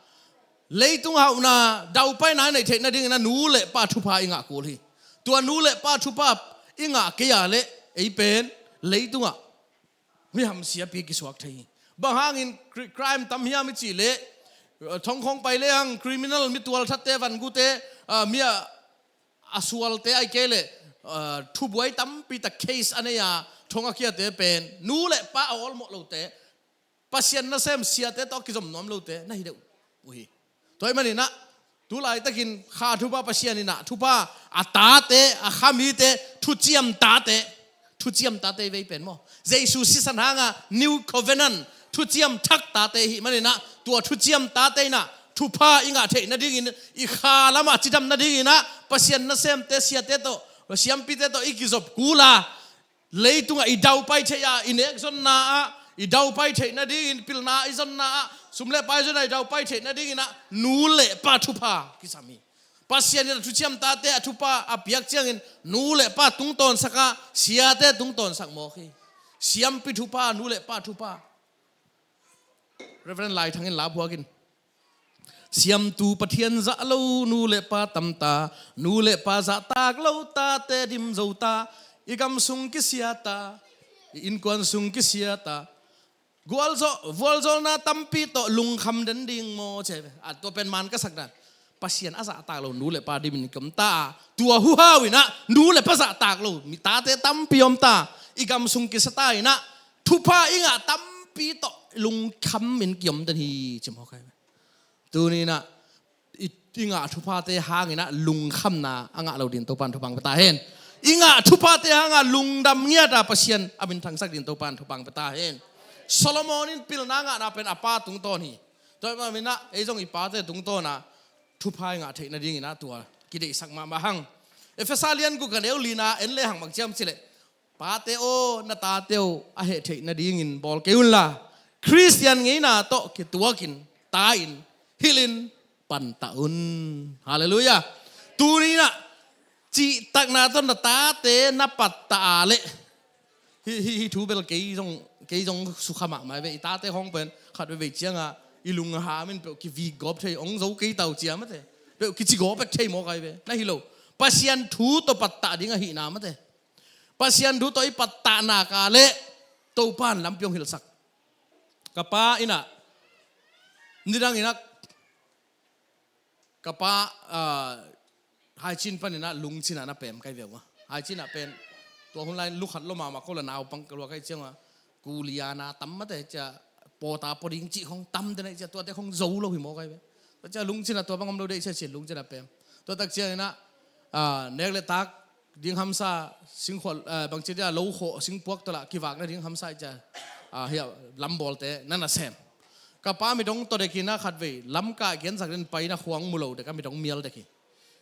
leitung hauhna daupaina i neih theih nadinginah nu le pa thupha i ngah kul hi. Tua nu le pa thupha i ngah kei a le ei pen leitungah mi hamsiapi kisuak thei hi. Bang hangin cri-, crime tam hiam i cih le, uh, thongkhong pai le hang criminal, mi tualthatte, vangute, uh, mi a a sualte ai kei le, uh, thubuai tampi tak case a nei a thong a khiate pen nu le pa a awlmawh lote, Pasian nasem siate tawh kizom nuam lote na hi deuh uh hi. Tua hi maninah tu laitakin kha thupha Pasian inah thupha a tate, a khamite, thuciam tate, thuciam tate i vei pen maw, Jesu sisan hanga new covenant thuciam thak tate i hih maninah tua thuciam tate inah thupha i ngah theih nadingin, i kha lamah cidam nadingin ah Pasian nasemte, siate tawh, siampite tawh i kizop kul a, leitungah i daupai theih a, i nek zonna ah i daupai theih nadingin, pilna i zonna ah, sum le pai zonna i daupai theih nadingin ah nu le pa thupha kisam hi. Pasian in a thuciam tate a thupha a piak ciangin nu le pa tungtawnsak a, siate tungtawnsak mawk hi. Siampi thupha, nu le pa thupha. Reverend Lai Thang in la phuak in, siamtu Pathian zah lo nu le pa tamta, nu le pa zahtak lo tate dim zota, i gam sung kisiata, i innkuan sung kisiata, gualzawh, vualzawlna tampi tawh lungkham den ding maw, ci hi ve. A, tua pen man ka sak dan. Pasian a zahtak lo nu le pa dimin kiom ta a, tua huhau in ah nu le pa zahtak lo mi tate tampi om ta, i gam sung kisa ta in ah thupha i ngah tampi tawh lungkham in kiom den hi, ci mawk hi ve. Tuni in ah i, i ngah thuphate hangin ah lungkhamna a ngah lo dingin Topan thupha pia ta hen. I ngah thuphate hangah lungdam ngiat a Pasian a minthangsak dingin Topan thupha pia ta hen. Solomon in pilna ngahna pen a pa tungtawn hi. Tua ahih manin ah ei zong i pate tungtawn a thupha i ngah theih nadingin ah tua kideihsak mahmah hang. Efesa lian guk a neu lina en le hang, bang ci hiam cih leh, pate aw, na tate uh a heh theih nadingin bawl kei unla, Khristian ngeina tawh kituakin, ta-in, hilhin, pantah un. Halleluiah. Tuni in ah cihtakna tawh na tate na pattah a leh, hih, hih, hih thu bel kei zong, kei zong sukha mahmah hi ve. I tate khawng pen khat veivei ciangah i lungkham in peuh kivik gawp thei, hong zo kei ta uh ci a, mate, peuh kici gawp bek thei mawk hi ve. Na hi lo. Pasian thu tawh pattah ding ahihna, mate, Pasian thu tawh i pattah nak leh Topan lampi hong hilhsak. Ka pa in ah, nidang in ah, ka pa, ah, Haicin panin ah Lungcin ah na pem ka hi ve uh a. Haicin ah pen tua hun lai lukhat lua mahmah, ko la naupang ka lua ka hih ciangah kuliana tam, mate, cia pawta pawding cih khawng tam den ahih ciang tuate khawng zo lo hi mawk hi ve. Tua ciang Lungcin ah tua bang om lo dei cia ci-in Lungcin ah pem. Tua tak ciangin ah, ah, nek le tak ding hamsa, singkhual, eh, bangci dia, lo khawh, singpuak tawh lah kivakna ding hamsa ahih ciang, ah, hiah lambawlte na na sem. Ka pa mit hong tawh dek in ah khatvei Lamka gensak den pai in ah khua hong mu lo dek a, mit hong mial dek hi.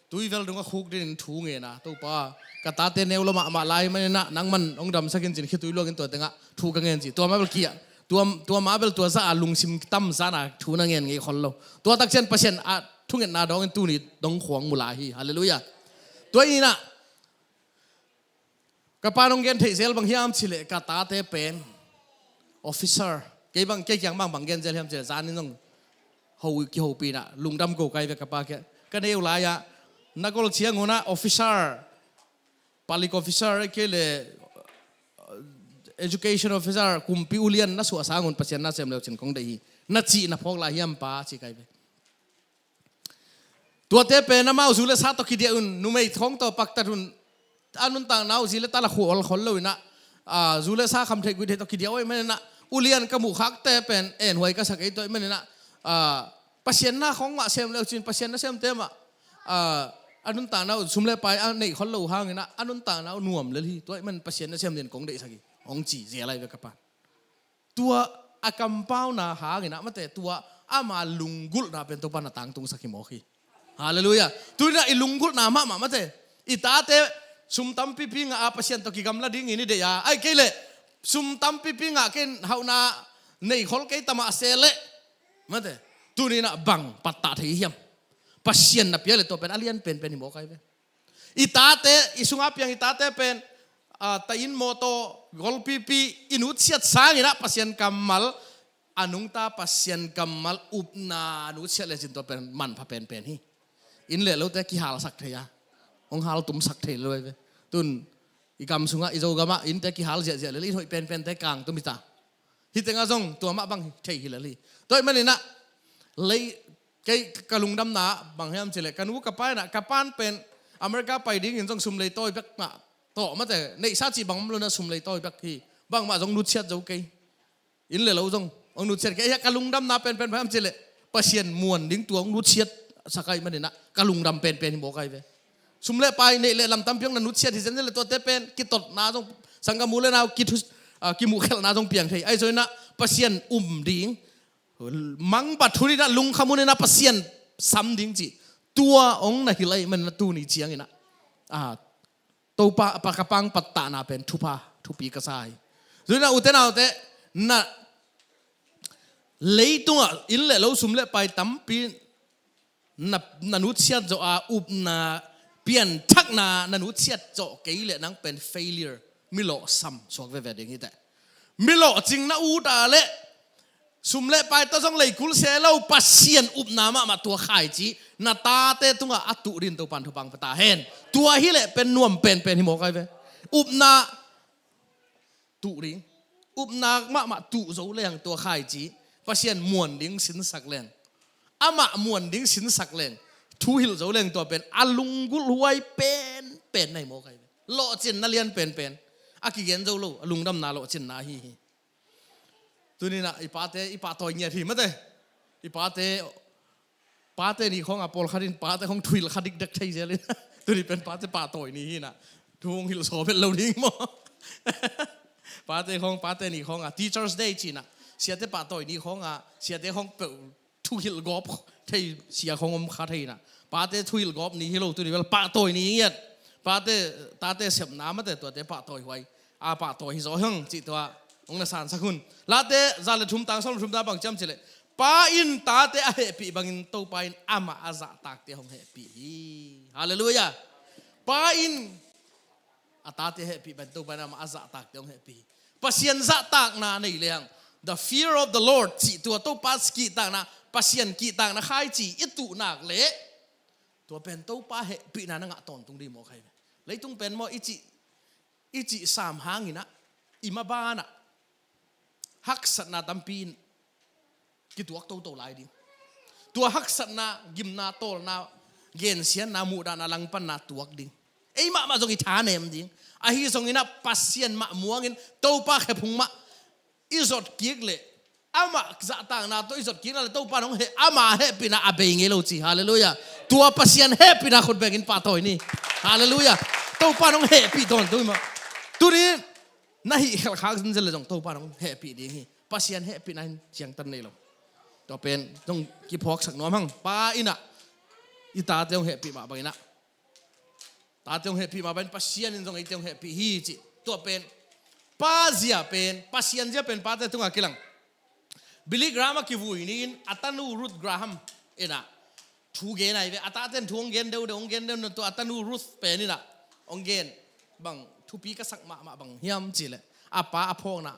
Tuivel dong a khuk dingin thu ngen a, Topa, ka tate neu lua mahmah lai manin ah nangman hong damsak in ci-in khitui luangin tua tengah thu ka ngen ci. Tua mah bel kia, tua, tua mah bel tua zah a lungsim tam zah a thu na ngen ngei khol lo. Tua tak ciang Pasian a thungetna dawngin tuni dong khua hong mu lai hi. Halleluiah. Tua in ah ka pa in hong gen theih zel bang hiam cih leh, ka tate pen officer. Kei bang, kei kiang bang, bang gen zel hiam cih leh, zanin zong ho, kihopih in ah lungdam ko ka hi ve ka pa kiang. Ka neu lai-ah na gol ciangun ah officer, public officer, ahih kei leh education officer, kumpi ulian na suah sangun Pasian na sem le uh ci-in kong deih hi, na cihna phawk lai hiam pa, ci ka hi ve. Tuate pen amau zu le sa tawh kidiah un, numei khawng tawh paktat un. A nuntakna uh zi le ta la khual khol lo in ah, ah, zu le sa kham theih guih theih tawh kidiah uh ahih manin ah, ulian ka muh khakte pen enhuai ka sa kei, tua ahih manin ah, ah, Pasian na khawng mah sem le uh ci-in Pasian nasemte mah, ah, a nuntakna uh sum le pai a neih khol lo hangin ah a nuntakna uh nuam lel hi. Tua ahih manin Pasian nasem dingin kong deihsak hi, hong ci zel lai ve ka pa. Tua a kampauna hangin ah, mate, tua ama lunggulhna pen Topan a tangtungsak hi mawk hi. Halleluiah. Tuni in ah i lunggulhna mahmah, mate, i tate sum tampipi ngah a Pasian tawh kigamla dingin i deih a, ahih kei leh sum tampipi ngah kei in hauhna nei khol kei ta mah se leh, mate, tuni in ah bang pattah thei hiam? Pasian na pia leh tua pen a lian penpen hi mawk ka hi ve. I tate, i sunga piang i tate pen, ah, ta inn mawtaw golpipi i nutsiat sangin ah Pasian kammal, a nungta Pasian kammal upna nutsiat lecin tua pen manpha penpen hi. Inn le lote kihalsak thei a, hong haltumsak thei lo hi ve. Tun i gam sungah, i Zogamah innte kihal ziahziah lel, i hoih penpente kangtum hi ta. Hih tengah zong tua mah bang thei hi lel hi. Tua ahih manin ah lei, kei ka lungdamna bang hiam cih leh, ka nu ka pa in ah, ka pa in pen America pai dingin zong sum leitawi bek mah tawh, mate, neihsa cih bang om lo in ah sum leitawi bek hi. Bangmah zong nutsiat zo kei. Inn le lo zong hong nutsiat kei. Ka lungdamna penpen bang hiam cih leh, Pasian muan ding tua hong nutsiatsak ahih manin ah ka lungdam penpen hi mawk ka hi ve. Sum le pai, neih le lam tampi hong na nutsiat hi zenzen leh tuate pen kitotna zong, sanggam u le nau kithu, ah, kimuhkhelhna zong piang thei. Ahi zongin ah Pasian um ding, Mangbat hun in ah lungkham hun in ah Pasian sam ding cih tua hong na hilh ahih manin ah tuni ciangin ah, a, Topa, pa, ka pang pattahna pen thupha, thupi ka sa hi. Tuni in ah ute naute, na leitungah inn le lo, sum le pai tampi na, na nutsiat zawh a, upna pianthakna na nutsiat zawh kei leh nang pen failure, mi lawhsam suak veve ding hi teh. Mi lawhcing na ut a leh sum le pai tawh zong lei kul se lo, Pasian upna mahmah tua khaici na tate tungah a tuh dingin Topan thupha pia ta hen. Tua hi leh pen nuam penpen hi mawk ai ve. Upna tuh ding. Upna mahmah tuh zo leng tua khaici Pasian muan ding sinsak leng, amah muan ding sinsak leng, thu hilh zo leng tua pen a lunggulhhuai penpen na hi mawk ai ve. Lawhcinna lian penpen, a kigen zo lo, a lungdamna lawhcinna ahi hi. Tuni in ah i pate, i pahtawi ngiat hi mate. I pate, pate ni khawng a pawlkhat in pate khawng thuhilh kha dikdek thei zel in. Tuni pen pate pahtawi ni hi in ah, thu hong hilh sawm het lo ding maw? Pate khawng, pate ni khawng a Teachers' Day ci in ah, siate pahtawi ni khawng a siate khawng peuh thuhilh gawp thei sia khawng om kha thei in ah, pate thuhilh gawp ni hi lo, tuni bel pahtawi ni ngiat. Pate, tate sepna mate tuate pahtawi huai, a pahtawi hi zaw hang cih tua hong na sansak hun. Late za le thum, tang sawm le thum ta bang ciam cih leh, Pa in tate a hehpih bangin Topa in amah a zahtakte hong hehpih hi. Halleluiah. Pa in a tate hehpih bangin Topa in amah a zahtakte hong hehpih hi. Pasian zahtakna nei lehang, the fear of the Lord cih tua Topa kihtakna, Pasian kihtakna khaici i tuh nak leh, tua pen Topa hehpihna na ngah tawntung ding mawk ai ve. Leitung pen maw, i cih, i cih sam hangin ah, i maban ah haksatna tampi in kituak toto lai ding. Tua haksatna, gimna, tawlna, gensiatna, muhdahna langpanna tuak ding. Ei mahmah zong i thanem ding. Ahi zongin ah Pasian mah muangin Topa khephung mah i zot kik leh, amah zahtakna tawh i zot kik nak leh Topa in hong heh, ama hehpihna a bei ngei lo ci. Halleluiah. Tua Pasian hehpihna khut bengin pahtawi ni. Halleluiah. Topa in hong hehpih tawntung hi mah. Tuni na hih khelh khak zenzen leh zong Topa in hong hehpih ding hi. Pasian hehpihna in ciangtan nei lo. Tua pen zong kiphawksak nuam hang. Pa in ah i tate hong hehpih mah bangin ah, tate hong hehpih mah bangin Pasian in zong eite hong hehpih hi cih. Tua pen, pa zia pen, Pasian zia pen pate tungah kilang. Billy Graham a kivui ni-in a tanu Ruth Graham in ah thu gen ai ve. A tate in thu hong gen deuhdeuh, hong gen deuhdeuh, tua a tanu Ruth pen in ah hong gen bang thupi ka sak mahmah bang hiam cih leh, a pa a phawkna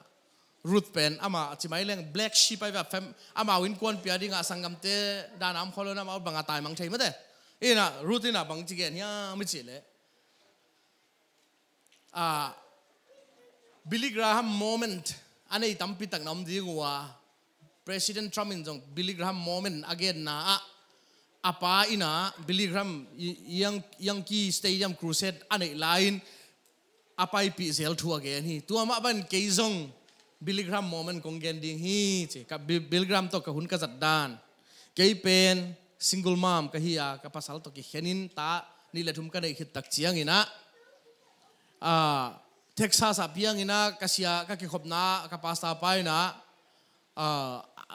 Ruth pen ama a ci mai leng black sheep ai ve, a fam, amau innkuan pia dingah a sanggamte dan a om khol lo in amau bang a taimang thei mate. In ah Ruth in ah bang ci gen hiam i cih leh, a, Billy Graham moment a nei tampi tak na om ding uh a, President Trump in zong Billy Graham moment a genna ah, a pa in ah Billy Graham i, i Yan-, Yankee Stadium crusade a neih lai-in a paipih zel thu a gen hi. Tua mah bangin kei zong Billy Graham moment kong gen ding hi ci. Ka Bi-, Billy Graham tawh ka hun ka zat dan. Kei pen single mom ka hi a, ka pasal tawh kikhenin ta nih le thum ka neih khit tak ciangin ah, a, Texas ah piangin ah ka sia, ka kikhopna ka pastor pa in ah, a,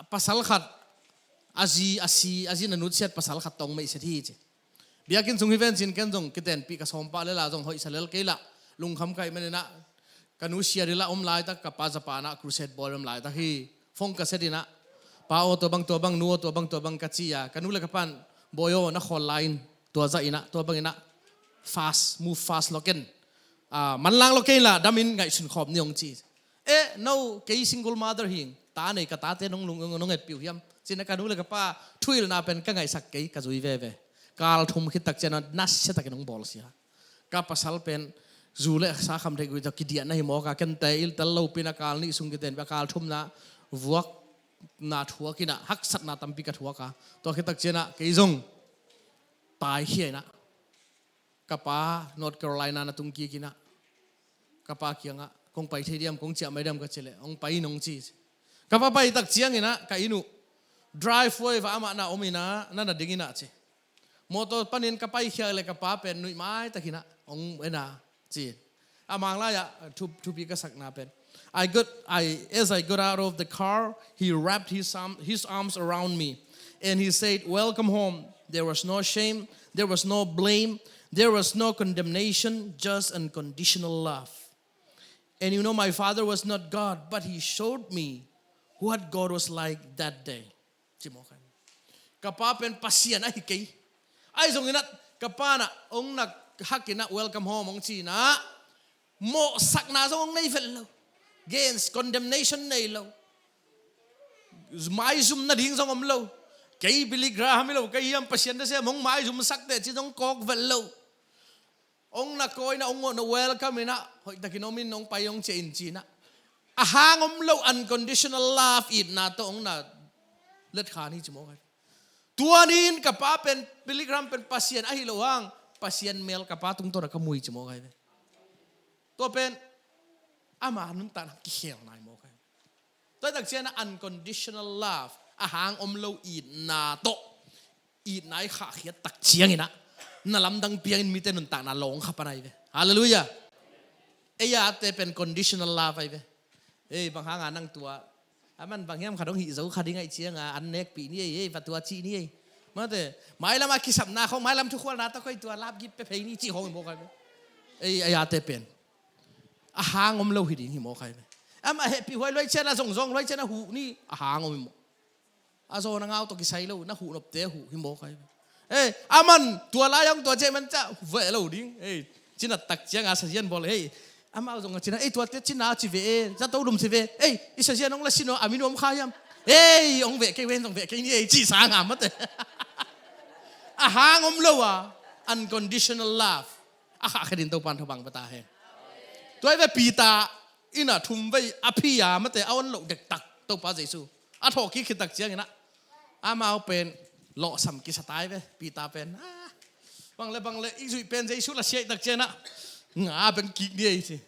pasal khat, a zi, a si, a zi na nutsiat pasal khat tawh hong meihset hi ci. Biakinn sung hi ven cin ken zong kitenpih ka sawm pah lel a zong hoihsa lel kei lah, lungkham ka hih manin ah, ka nu Sierra-leone ah om laitak, ka pa Japan ah crusade bawl om laitak hi. Phone ka set in ah, pa aw tua bang tua bang, nu aw tua bang tua bang ka ci a, ka nu le ka pan, bawi aw na khawl lai in, tua zah in ah, tua bangin ah fast, move fast lo ken, a, manlang lo ken lah, damin ngaihsun khawm ni hong ci. Eh, no, kei single mother hing, ta nei ka tate nong lung, nong etpih uh hiam? Cin ah ka nu le ka pa thuhilhna pen ka ngaihsak kei, ka zui veve. Kal thum khit tak ciang ah nasia takin hong bawlsia. Ka pasal pen zu le sa kham theih guih tawh kidiah na hi mawk a, kente i tel lopi in ah kal nih sung kitenpih a, kal thumna vuakna thuak in ah haksatna tampi ka thuak a. Tua khit tak ciang ah kei zong taikhia in ah, ka pa North Carolina na tung kik in ah, ka pa kiangah, kong pai thei diam, kong ciah mai diam ka cih leh, hong pai in hong ci. Ka pa pai tak ciangin ah ka inn uh driveway ah amah na om in ah, na na ding in ah ci. Mawtaw panin ka paikhia leh ka pa pen nuih mai takin ah hong en a ci. A Mang lai-ah thu, thupi ka sakna pen, I got, I, as I got out of the car, he wrapped his, arm, his arms around me and he said, "Welcome home." There was no shame, there was no blame, there was no condemnation, just unconditional love. And you know, my father was not God, but he showed me what God was like that day. Ci mawk hi. Ka pa pen Pasian ahi kei. Ahi zongin ah, ka pa in ah hong na hak in ah, "Welcome home," hong ci in ah, mawhsakna zong hong nei vet lo. Against condemnation nei lo. Maizum nading zong om lo. "Kei Billy Graham hi lo, kei hiam Pasian nasem hong maizumsak teh," ci zong kawk vet lo. Hong na call in ah, hong na welcome in ah, hoihtakin om in, hong pai hong ciah in ci in ah, a hang om lo unconditional love, itna tawh hong na letkhan hi, ci mawk hi. Tua ni-in ka pa pen, Billy Graham pen Pasian ahi lo hang, Pasian mel ka pa tungtawn ah ka mu hi, ci mawk hi ve. Tua pen ama nuntakna kikhelna hi, mawk hi. Tua hi tak ciangin ah unconditional love, a hang om lo itna tawh itna i khahkhiat tak ciangin ah, na lamdang piangin mite nuntakna lawng kha pan ahi ve. Halleluiah. Ei ate pen conditional love ahi ve. Ei, bang hanga nang tua, aman bang hiam khat hong hih zo kha ding ahih cianga an nekpih ni ei, ei, va tua cih ni ei. Mate, mailam a kisapna khawng, mailam thukhualna tawh khoi tua lapgip pia phei ni cih khawng hi mawk ahi ve. Ei, ei ate pen a hang om lo hi ding hi mawk ahi ve. Amah hehpih huai luai ciang a zongzong luai ciang a huh ni, a hang om hi mawk. A zawn a ngau tawh kisai lo, na huh nopte a huh hi mawk ahi ve. Ei, aman tua lai hong tua ciang man ciah veh lo ding. Ei, cinat tak cianga sazian bawl, ei, amau zong a cina, ei, tuate cina ci ve e, zato lum ci ve, ei, i sazian hong la sin aw, a min om kha hiam? Ei, hong veh kei ven, zong veh kei ni ei, cih sanga mate. A hang om lo a, unconditional love. A khahkhia ding Topan thupha pia ta hen. Tua hi ve, Peter in ah thumvei a phi a mate a on loh dektak Topa Jesu a thawhkik khit tak ciangin ah, amau pen lawhsam kisa ta hi ve, Peter pen. Ah, bang le bang le, i zuih pen Jesu la siaih tak ciangin ah, nga beng kik ni ei ci.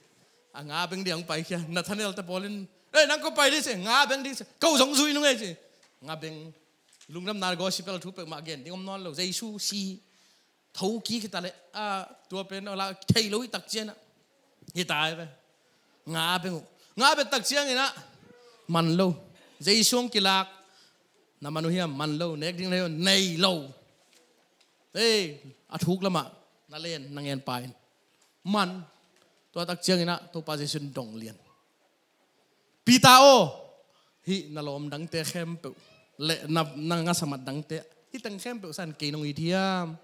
A nga beng ding hong paikhia, Nathanael te pawl in, "Ei, nang ko pai ding?" ci. "Nga beng ding," ci. "Ko zong zui nung ei," ci. Nga beng, lungdamna gospel thu peuhmah gen ding om nawn lo, Jesu si thokik hi ta leh, ah, tua pen a la thei lo hi tak ciangin ah, hi ta hi ve. Nga beng uh. Nga beng tak ciangin ah, man lo. Jesu hong kilak, "Na man uh hiam?" "Man lo." "Nek ding nei uh?" "Nei lo." "Ei, a thuk lamah na len, na ngen pa in." Man. Tua tak ciangin ah Topa Jesu in dong lian. "Peter aw, hih na lawm dangte khempeuh le na, na ngasamat dangte, hih teng khempeuh san kei nong it hiam?"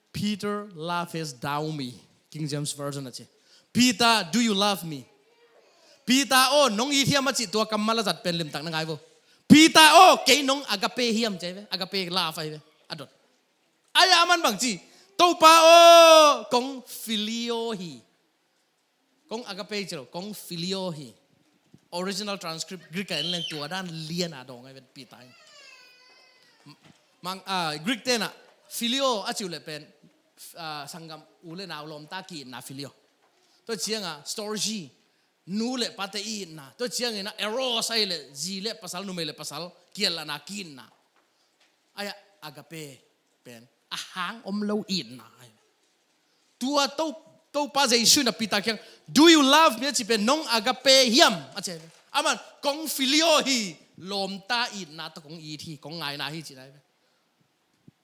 "Peter, lovest thou me?" King James Version a ci. "Peter, do you love me?" "Peter aw, nong it hiam?" a cih tua kammal a zat pen limtak na ngai vo. "Peter aw, kei nong agape hiam?" ci ahi ve. Agape love ahi ve. A dot. Ai, aman bang ci, "Topa aw, kong phileo hi." Kong agape ci lo, kong phileo hi. Original transcript Greek ah en leng tua dan lian a dawng ahi ve, Peter in. Mang, ah, Greek te in ah phileo a ci uh leh pen, ah, sanggam u le nau lawmta ki-itna phileo. Tua ciangin ah storge, nu le pate itna. Tua ciangin ah eros ahih leh zi le pasal, numei le pasal kielna ki-itna. Ai, agape pen a hang om lo itna ahi. Tua to, Topa Jesu in ah Peter kiang, "Do you love me?" a cih pen, "Nong agape hiam?" a ci ahi. Aman, "Kong phileo hi, lawmta itna tawh kong it hi, kong ngaihna hi," cihna ahi.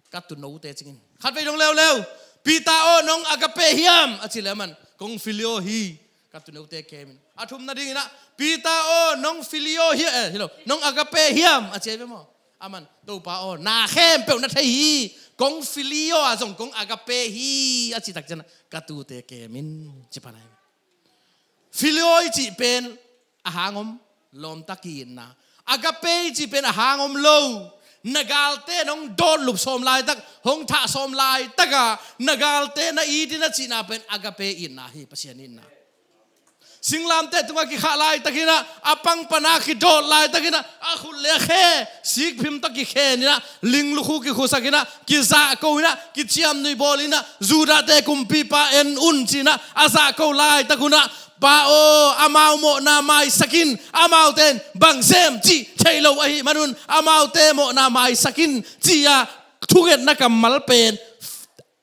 Ka tuunote cingin khatvei dong leuleu, "Peter aw, nong agape hiam?" a cih leh aman, "Kong phileo hi, ka tuunote kemin." A thumna dingin ah, "Peter aw, nong phileo hiam, eh, hi lo, nong agape hiam?" a ci ahi ve maw. Aman, "Topa aw, na khempeuh na thei hi, kong phileo ah zong kong agape hi," a cih tak ciangin ah, "Ka tuute kemin," ci pan ahi. Phileo i cih pen a hang om, lawmta ki-itna. Agape i cih pen a hang om lo. Na galte nong dawt lup sawm laitak, hong thah sawm laitak ah, na galte na it in a cihna pen agape itna hi, Pasian itna. Singlamteh tungah kikhah laitakin ah, a pang pan a kidawt laitakin ah, a khut le a khe sikphim tawh kikhen in ah, ling lukhu kikhusak in ah, kizahko in ah, kiciamnuih bawl in ah, Judahte kumpipa en un ci-in ah, a zahko laitak un ah, Pa aw, amau mawhna maisak in, amaute in bang sem cih thei lo ahih manun, amaute mawhna maisak in, ci-a thungetna kammal pen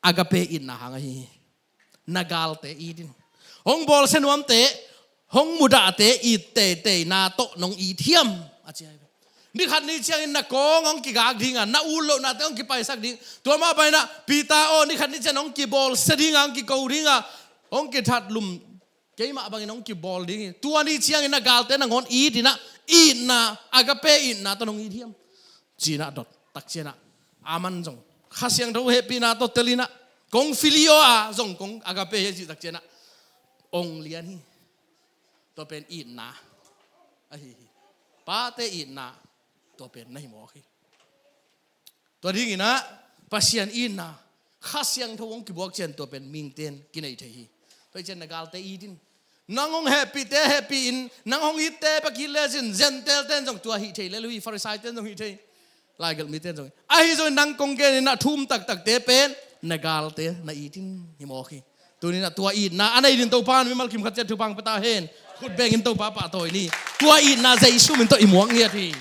agape itna hang ahi hi. Na galte it in. Hong bawlsia nuamte, hong mudahte it teiteina tawh nong it hiam? A ci hi. Ni khat ni ciangin na kawng hong kigak ding a, na ut lohnate hong kipaisak ding. Tua mah bangin ah Peter aw, ni khat ni ciang hong kibawlsia ding a, hong kiko ding a, hong kithatlum keimah bangin hong kibawl ding hi. Tua ni ciangin na galte nangawn it in ah, itna, agape itna tawh nong it hiam? Ci-in ah dot tak ciangin ah, aman zong Kha Siangtho hehpihna tawh tel in ah, kong filio a zong kong agape hi a cih tak ciangin ah, ong lian hi. Tua pen itna ahi hi. Pate itna, tua pen na hi mawk hi. Tua dingin ah Pasian itna, Kha Siangtho hong kibuak ciang tua pen mihingte in kinei thei hi. Tua hi ciang na galte it in. Nang hong hehpihte hehpih in, nang hong itte bek it lecin Gentile-te in zong tua hih thei lel uh hi, Pharisee-te in zong hih thei, laigelh mite in zong. Ahi zongin nang kong genin ah thu um taktakte pen na galte na it in hi mawk hi. Tuni-in ah tua itna a nei dingin Topa'n mimal kim khat ciat thupha hong pia ta hen. Khut bengin Topa pahtawi ni. Tua itna Jesu min tawh i muak ngiat hi.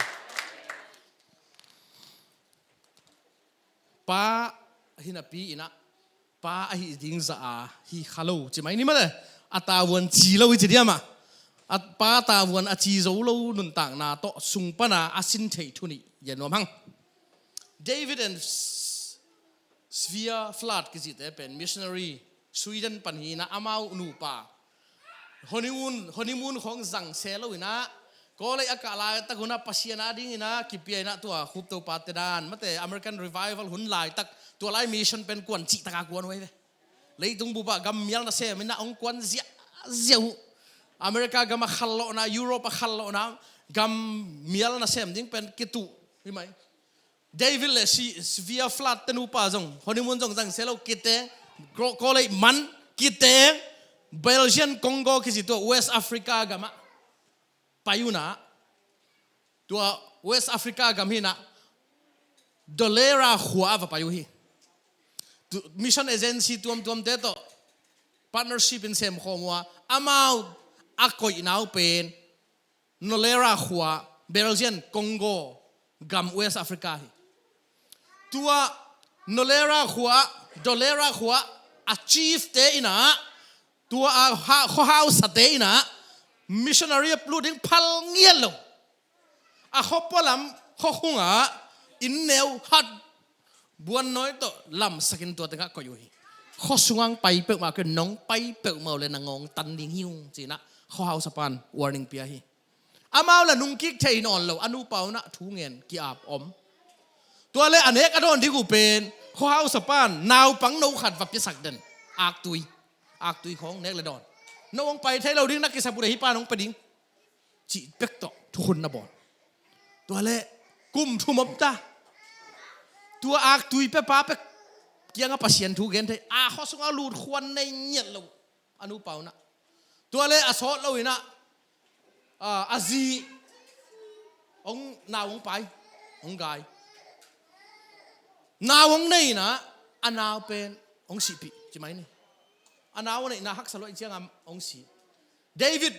Pa hi napi in ah, pa ahi ding zah a hi kha lo ci mai ni maw le. A tavuan ci lo hi ci diam a. A pa tavuan a ci zo lo nuntakna tawh sung pan a a sin theih thu nih gen nuam hang. David and S-, Svea Flath kicite pen missionary Sweden pan hi in ah, amau nupa honeymoon, honeymoon khawng zang se lo in ah, college a kah laitak hun ah Pasian a dingin ah kipia in ah, tua Khup Topa te dan, mate American Revival hun laitak, tua lai mission pen kuan cihtak a kuan uh hi ve. Leitung bup ah gam mial nasem in ah hong kuan ziahziah uh. America gam a khal lawhna, Europe a khal lawhna, gam mial nasem ding pen kituh hi mai. David le Si-, Svea Flath te nupa zong honeymoon zong zang se lo, kiteng, ko-, college man, kiteng, Belgian Congo kici, tua West Africa gam ah pai uh in ah, tua West Africa gam hi in ah, Dolera khua ah va pai uh hi. Tu-, mission agency tuamtuamte tawh partnership in semkhawm uh a, amau a koihna uh pen Nolera khua, Belgian Congo gam, West Africa hi. Tua Nolera khua, Dolera khua a chief te in ah, tua a ha-, khuahausate in ah, missionary a lut ding phal ngiat lo. A khuapua lam, khuakhung ah, inn neu hat, buannawi tawh lamsakin tua tengah koih uh hi. Khua sungah pai peuhmah kei, nong pai peuhmah uh leh na ngawng tan ding hi ung ci-in ah khuahausapa'n warning pia hi. Amau la nungkik thei nawn lo, a nupa un ah thu ngen ki-ap om. Tua leh a nek a dawn ding uh pen, khuahausapa'n naupang no khat va piasak den. Aktui. Aktui khawng nek le dawn. No hong pai thei lo ding, na kisap uh leh hih pa'n hong pia ding, cih bek tawh thukhun na bawl. Tua leh kum thum om ta. Tua aktui piapa bek kiangah Pasian thu gen thei. A khua sungah lut khuan nei ngiat lo, a nupa un ah. Tua leh a sawt lo in ah, a, a zi hong, nau hong pai, hong gai. Nau hong nei in ah, a nau pen hong sihpih ci mai ni. A nau a neihna haksa luat ciangah hong si. David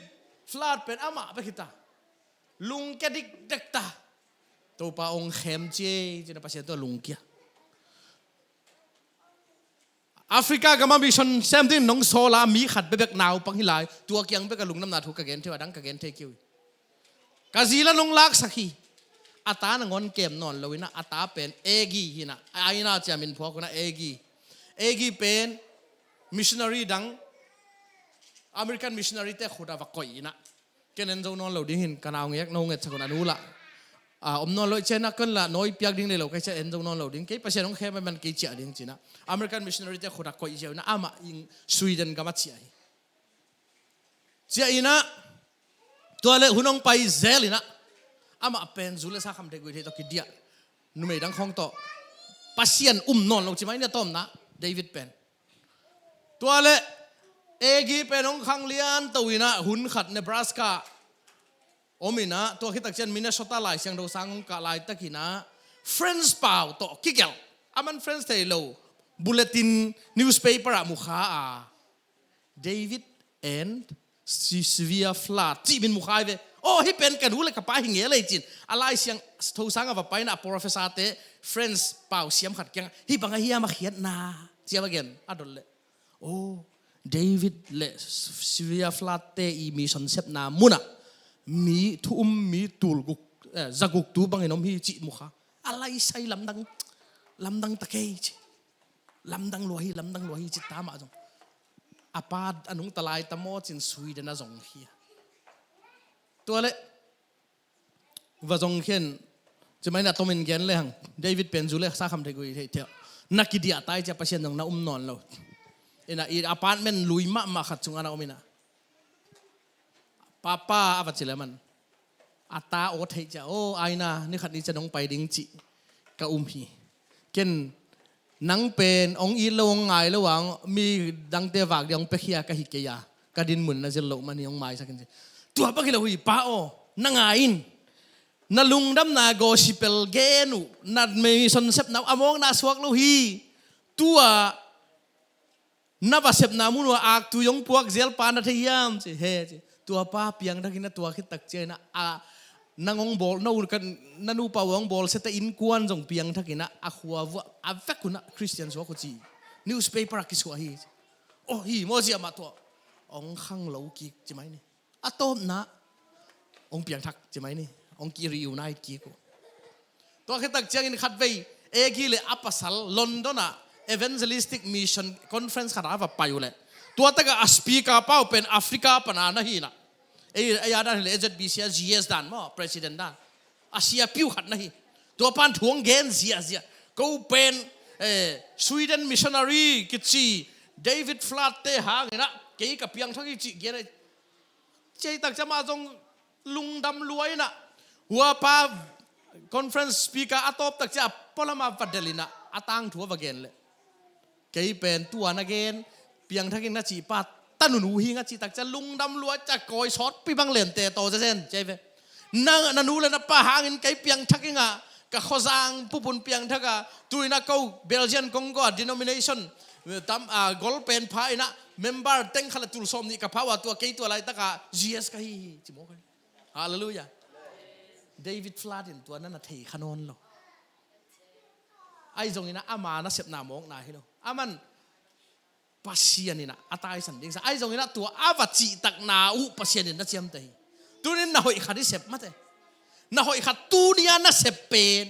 Flath pen amah bek hi ta. Lungkia dikdek ta. Topa hong khem ci ei ci-in ah Pasian tawh lungkia. Africa gam ah mission sem dingin nong sawl a, mi khat bekbek naupang hi lai, tua kiang bek ah lungdamna thu ka gen thei uh, a dang ka gen thei kei uh hi. Ka zi la nong laksak hi. A ta nangawn kem nawn lo in ah, a ta pen Egi hi in ah, a inn ah ciah min phuak un ah, Egi. Egi pen missionary dang, American missionary te khut ah va koih in ah, ken en zo nawn lo ding hi in, ka naungek no ngetsak un, a nu lah, a, om nawn lo hi ciangin ah, ken lah nawi piak ding nei lo ka hih ciang en zo nawn lo ding, kei Pasian hong khem ahih man kei ciah ding ci-in ah, American missionary te khut ah koih ziau in ah, amah inn Sweden gam ah ciah hi. Ciah in ah, tua leh hun hong pai zel in ah, amah pen zu le sa kham deih guih theih tawh kidiah, numei dang khawng tawh, Pasian um nawn lo ci mai ni a tawpna, David pen. Tua leh Egi pen hong khang lian to in ah, hun khat Nebraska om in ah, tua khit tak ciang Minnesota Lai Siangtho sang hong kah laitak in ah, French pau tawh kigelh. Aman French thei lo, bulletin, newspaper ah mu kha a, David and Si-, Sylvia Flath cih min mu kha hi ve. Aw, hih pen ka nu le ka pa hi ngei lei ci-in, a Lai Siangtho sang ah va pai in ah, professor te, French pau siam khat kiangah, hih bang a hiam a khiatna, ci-a va gen a, dot leh, aw, David le Syria flood-te i mission sepna munah mi thu um mi tul guk, eh, za guk tu bangin om hi cih mu kha. A laisai lamdang, lamdang ta kei ci. Lamdang lua hi, lamdang lua hi ci ta mah zong. A pa a nungta lai ta maw cin Sweden a zong hi. Tua le va zong khen, ci mai na tomin gen le hang, David pen zu le sa kham thei gui thei thei. Na kidiah tai cia Pasian zong na um nawn lo. Ina i apartment lui mahmah khat sungah na om ina. Papa a va ci le man. A ta aw thei cia, "Aw, aina, ni khat ni cia nong pai ding," ci ka um hi. Ken nang pen ong it lo, ong ngai lo ang, mi dangte vak dia ong pekhia ka hi kei a, ka din mun na zil lo man hi, ong maisak in ci. Tua bang hi lo hi pa aw, na ngai in. Na lungdamna gospel gen uh, na mission sepna uh a mawkna suak lo hi. Tua na va sepna mun uh a aktui ong puak zel pa na thei hiam ci, he ci. Tua pa piangthakin a tua khit tak ciangin a, nang ong bawl, na u kan, na nupa uh ong bawl sete innkuan zong piangthakin a, a khua vuah a vek un a Christian suak uh ci. Newspaper a kisuah hi ci. Oh, hi maw ci amah tua. Ong khang lo kik ci mai ni. A tawpna ong piangthak ci mai ni. Ong ki reunite kik uh. Tua khit tak ciangin khatvei Egi le a pasal London ah evangelistic mission conference khat ah a va pai uh le. Tua taka a speaker pau pen Africa pana na hi na. Ei, ei a dan hi le A Z B C a G S dan maw, president dan. A sia piu khat na hi. Tua pan thu ong gen ziazia. Ko pen, eh, Sweden missionary kici David Flood te hangin a kei ka piangthak hi ci gen a. Ciai tak cia mah zong lungdam lua ina. Hua pa conference speaker a tawp tak cia a pualam a va del ina a tangthu a va gen le. Kei pen tua na gen piangthakin na cih pa ta nunu hi nga cih tak cia lungdam lua cia kawi sawtpi bang lente taw zezen ciai ve. Na, na nu le na pa hangin kei piangthak inga ka khuazang pupun piangthak a tuina ko Belgian Congo a denomination tam, a, gol pen pha ina member teng khat le tul sawm nih ka pha ua tua kei tua laitaka G S ka hi hi ci maw kai. Halleluiah. David Flood in tua na na thei kha nawn lo. Ai zong ina ama na sepna mawkna hi lo. Aman Pasian ina a taisan ding sa. Ai zong ina tua a va cihtakna uh Pasian in na ciamteh hi. Tunin na hoih khat i sep mate. Na hoih khat tunia na sep pen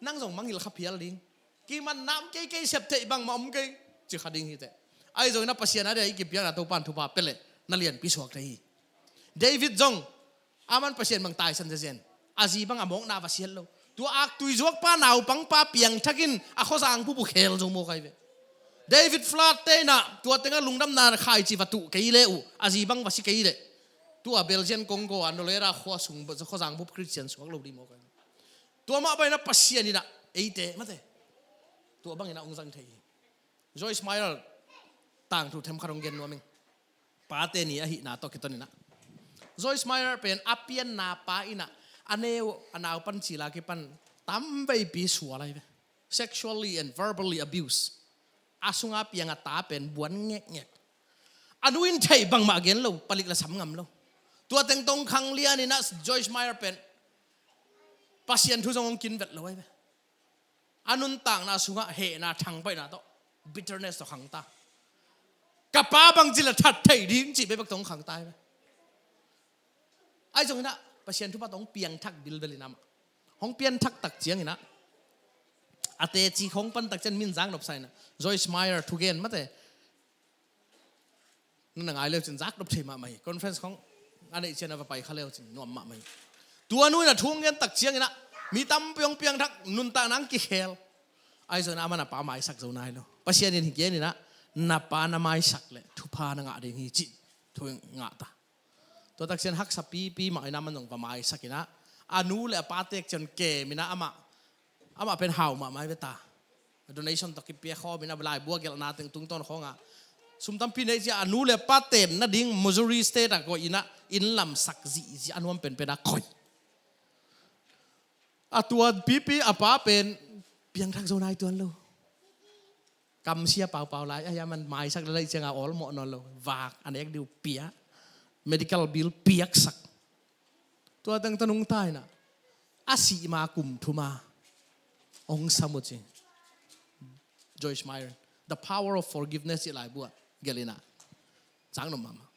nang zong mangngilh kha phial ding. Kiman nam kei kei sep theih bangmah om kei ci kha ding hi teh. Ai zong ina Pasian a dia i kipiakna Topan thupha pia le na lianpi suak thei hi. David zong aman Pasian bang taisan zezen. A zi bang a mawkna va siat lo. Tua aktui zuakpa naupangpa piangthakin a khuazang pupu khel zo maw kai ve. David Flood te ina tua tenga lungdamna khaici va tuh kei le uh a zi bang va si kei le. Tua Belgian Congo a Nolera khua sung khuazang pupu Christian suak lo ding maw kai ve. Tua mah bang ina Pasian ina eite mate. Tua bang ina ong zang thei hi. Joyce Meyer tangthu themkhat ong gen nuam ing. Pate ni ahihna tawh kiton ina Joyce Meyer pen a pianna pa ina a neu a naupan cila kipan tamveipi sual ai ve. Sexually and verbally abuse. A sunga piang a ta pen buan ngekngek. A nu in thei bangmah gen lo, palik la sam ngam lo. Tua teng tong khang lian ina Joyce Meyer pen Pasian thu zong ong kinvet lo ai ve. A nuntakna sungah hehna thangpaihna tawh bitterness tawh khangta. Ka pa bangci la that thei ding cih bebek tawh hong khangta hi ve. Ai zong ina Pasian thupha tawh hong piangthak bilbel ina mah hong pianthak tak ciang ina a teci khong pan tak ciang min zak nopsa ina Joyce Meyer thugen mate. Nang na ngai leu cin zak dop thei mahmah hi. Conference khong a neih cian a va pai kha leu cin nuam mahmah hi. Tua nu ina thu hong gen tak ciang ina mi tampi hong piangthak nuntakna hong kikhel. Ai zong ina aman a pa maisak zo nai lo. Pasian in hi gen ina na pa na maisak le thupha na ngah ding hi cih thu ngah ta. Tua tak cian haksa pipi mah ina man zong va maisak ina a nu le a pa tek cian kem ina amah Amah pen hau mahmah hi ve ta. Donation tawh kipia khawm ina lai bua gelhna teng tungtawn khawngah sum tampi nei cia a nu le pa tem nading Missouri State ah koih ina inn lamsak zihzih a nuam penpen a koih. A tua pipi a pa pen piangthak zo nai tuan lo. Kamsia paupau lai ahi a man maisak lelai cianga awlmawh nawn lo. Vak a nek diu pia. Medical bill piaksak. Tua teng ta nungta ina a sih ma kum thuma hong sam uh ci. Joyce Meyer, The Power of Forgiveness cih laibu ah gelh ina Cang nop mahmah.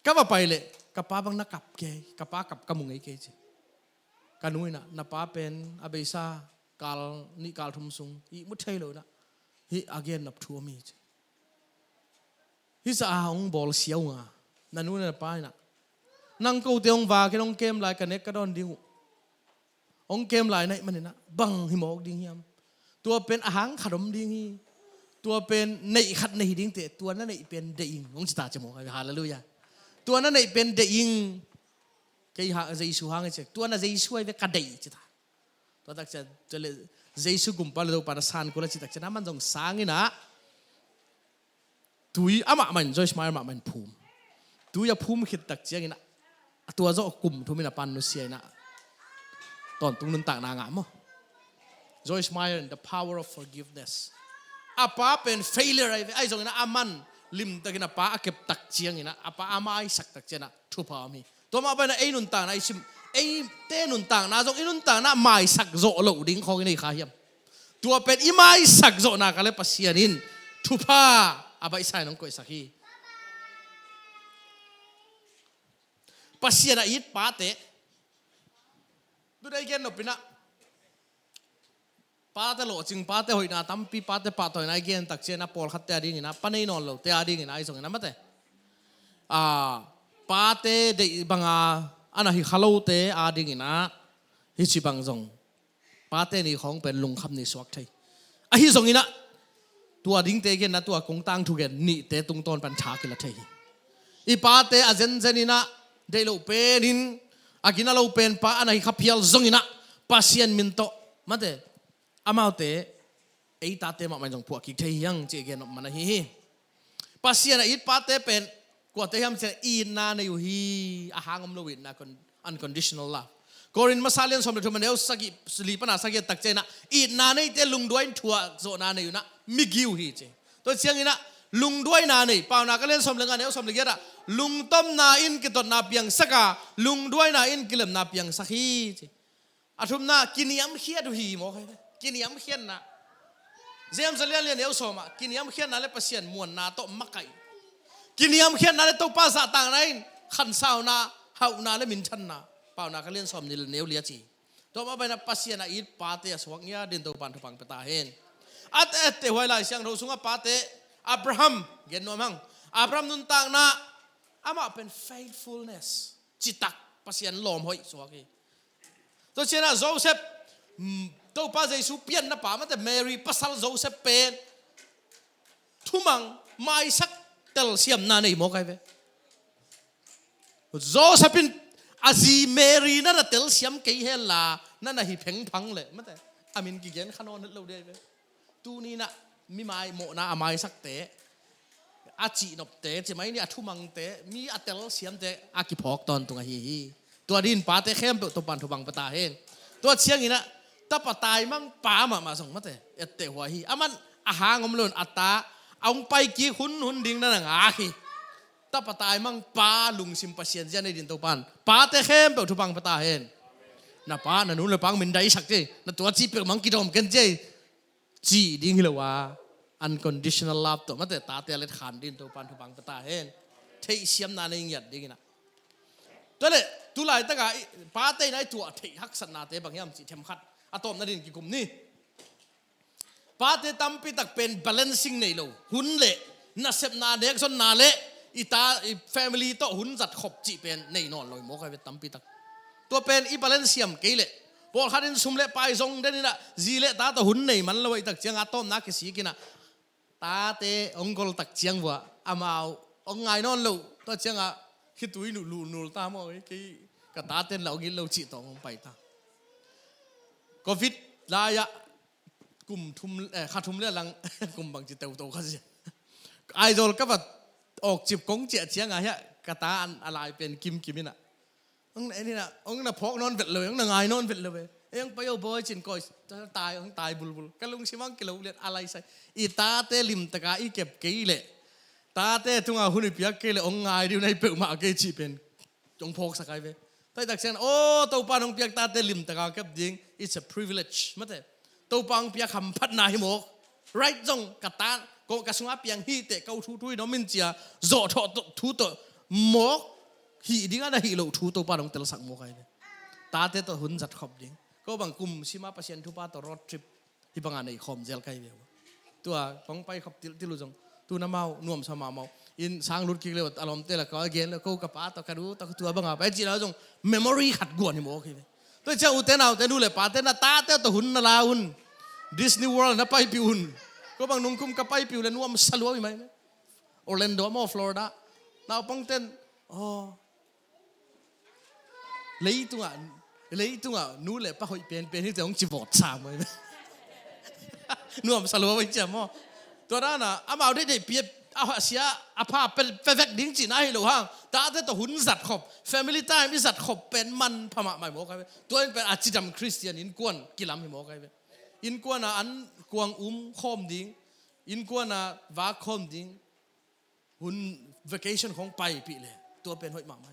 Ka va pai leh ka pa bang na kap kei, ka pa kap ka mu ngei kei ci. Ka nu in ah, na pa pen a beisa kal nih kal thum sung ihmu thei lo in ah, hih a gen nop thu om hi ci. Hih sa a hong bawl siau nga. Na nu na pa in ah, nang kote hong vak in hong kem lai ka nek ka dawn ding uh. Hong kem lai na hih manin ah bang hi mawk ding hiam? Tua pen a hang khat om ding hi. Tua pen neih khat nei ding teh, tua na neih pen deih ing, hong ci ta ci mawk. Halleluiah. Tua na neih pen deih ing. Kei ha, Jesu hang hi ci. Tua na Jesu ahi ve ka deih ci ta. Tua tak ciang, tua leh Jesu gumpa leh Topa na san kul a ci tak ciang, aman zong sang in ah tui amah mah in, Joyce Meyer mah mah in phum. Tui a phum khit tak ciangin ah, a tua zawh kum thum in a pan nusia in ah, tawntung nuntakna ngah maw. Joyce Meyer in The Power of Forgiveness. A pa pen failure ahi ve, ahi zongin ah aman limtakin a pa a kep tak ciangin ah, a pa a maisak tak ciangin ah thupha om hi. Tua mah bangin ah ei nuntakna i sim, eite nuntakna zong i nuntakna maisak zawh loh ding khawng i nei kha hiam? Tua pen i maisak zawhna ka leh Pasian in thupha a baihsa in hong koihsak hi. Pasian a it pate. Tuna i gen nop in ah, pate lawhcing, pate hoihna tampi, pate pahtawina i gen tak ciang ah, pawlkhatte a dingin ah, pa nei nawn lote a dingin ah, ahi zongin ah mate, a, pate deih banga a na hi kha lote a dingin ah, hih ci bang zong pate ni khawng pen lungkham ni suak thei. Ahi zongin ah, tua dingte gen in ah, tua kong tangthu gen nihte tungtawn pan tha kila thei hi. I pate a zenzen in ah, deih loh pen in, a gina lo pen pa a na hi kha phial zongin ah, Pasian min tawh mate, amaute ei tate mah mah in zong phuah kik thei hi hang ci i gen nop man ahi hi. Pasian a it pate pen kuate hiam ci leh, itna nei uh hi, a hang om lo itna, con-, unconditional love. Korin masa lian sawm le thum a neu sagih, li pan a sagih tak ciang ah, itna neite lungduai in thuah zawhna nei un ah, mi gi uh hi ci. Tua ciangin ah, lungduaina nei, Paunak a lian sawm le nga neu sawm le giat ah, lungtomna in kitotna piangsak a, lungduaina in kilemna piangsak hi ci. A thumna, kiniamkhiat uh hi mawk ahi ve. Kiniamkhiatna. James a lian li a neu sawm ah, kiniamkhiatna leh Pasian muanna tawh makaih. Kiniamkhiatna leh Topa zahtakna in khansauna, hauhna leh minthanna. Paunak a lian sawmnih le neu li a ci. Tua mah bangin ah Pasian a it pate a suak ngiat dingin Topa'n thupha pia ta hen. A etteh huai Lai Siangtho sungah pate, Abraham gen nuam hang. Abraham nuntakna, amah pen faithfulness, citak, Pasian lawm hoih suak hi. Tua ciang ah Joseph, mm, Topa Jesu pianna pa mate, Mary pasal Joseph pen thumang, maisak, telsiamna nei mawk ahi ve. Joseph in a zi Mary na na telsiam kei hen la, na na hi phengphang leh mate, a min kigen kha nawn het lo ding ahi ve. Tuni-in ah mi mai mawhna a maisakte, a cihnopte, ci mai ni, a thumangte, mi a telsiamte a kiphawk tawntung ahi hi. Tua dingin pate khempeuh Topa'n thupha pia ta hen. Tua ciangin ah tapa taimang pa mahmah zong mate, etteh huai hi. Aman a hang om lo-in a ta a hong pai kik hunhun ding na na ngak hi. Tapa taimang pa lungsim Pasian zia nei dingin Topa'n pate khempeuh thupha pia ta hen. Na pa, na nu, na pa hong mindaisak ci. Na tuaci peuhmah hong kidawm ken ci. Cih ding hi lo a, unconditional love tawh mate, tate a letkhan dingin Topa'n thupha pia ta hen. Theihsiamna nei ngiat dingin ah. Tua leh, tu laitakah i pate in ah i tuah theih haksatnate bang hiam cih themkhat a tawpna dingin kikum ni. Pate tampi tak pen balancing nei lo. Hun leh nasepna, nekzonna leh i ta, i family tawh hun zat khop cih pen nei nawn lo hi mawk ahi ve tampi tak. Tua pen i balance siam kei leh, pawlkhat in sum leh pai zong den in ah, zi leh ta tawh hun nei man lo ahih tak ciangah a tawpna kisik in ah, tate hong gol tak ciang uah amau hong ngai nawn lo. Tua ciangah khitui nuh luhnul ta maw, kei ka tate'n lah hong it lo cih tawh hong pai ta. Covid lai-ah kum thum, eh, kha thum le a lang, kum bangci teuto kha sia. Aizawl ka va awkcip kong ciah ciangah hiah ka ta an a lai pen kimkim in ah, hong na en in ah, hong na phawk nawn vet lo ve, hong na ngai nawn vet lo ve. Ei, hong pai o bawi cin kawi, tai, hong tai bulbul. Ka lungsim ah hong kilo lian a lai sai. I tate limtaka i kep kei leh, tate tungah hun i piak kei leh hong ngai ding uh na hi peuhmah kei cih pen hong phawksak ahi ve. Tua hi tak ciangin, aw, Topa in hong piak tate limtaka kep ding, it's a privilege mate. Topa hong piak hamphatna hi mawk. Right zong ka ta, Ko ka sungah piang hi teh, ko thu thu in om in ci-a zawhthawh tawh, thu tawh mawk hih ding a na hih loh thu Topa in hong telsak mawk ahi ve. Tate tawh hun zat khop ding. Ko bang kum sima Pasian thupha tawh road trip hih bangah nei khawm zel ka hi ve uh. Tua kong pai khop tiltil uh zong tu na mau nuamsa mahmah uh. Inn sang lut kik le uh a lawmte la ka gen le uh, ko ka pa tawh ka nu tawh tua bangah pai cih na zong memory khat guan hi mawk hi ve. Tua ciang ute naute, nu le pate, na tate tawh hun na la un. Disney World na paipih un. Ko bang nungkum ka paipih uh le nuamsa lua hi mai ve. Orlando maw, Florida. Naupangten, aw, leitungah, leitungah nu le pa hoih penpen hi teh hong ci vawt sam uh hi. Nuamsa lua uh hi ciam maw. Tua dana amau deihdeih pi a, a sia a pha pe, pe vek ding cihna hi lo hang, tate tawh hun zat khop, family time i zat khop pen manpha mahmah hi mawk ahi ve. Tua in pen a cidam Khristian innkuan kilam hi mawk ahi ve. Innkuan a an kuang um khawm ding, innkuan a vak khawm ding, hun vacation khawng paipih le tua pen hoih mahmah.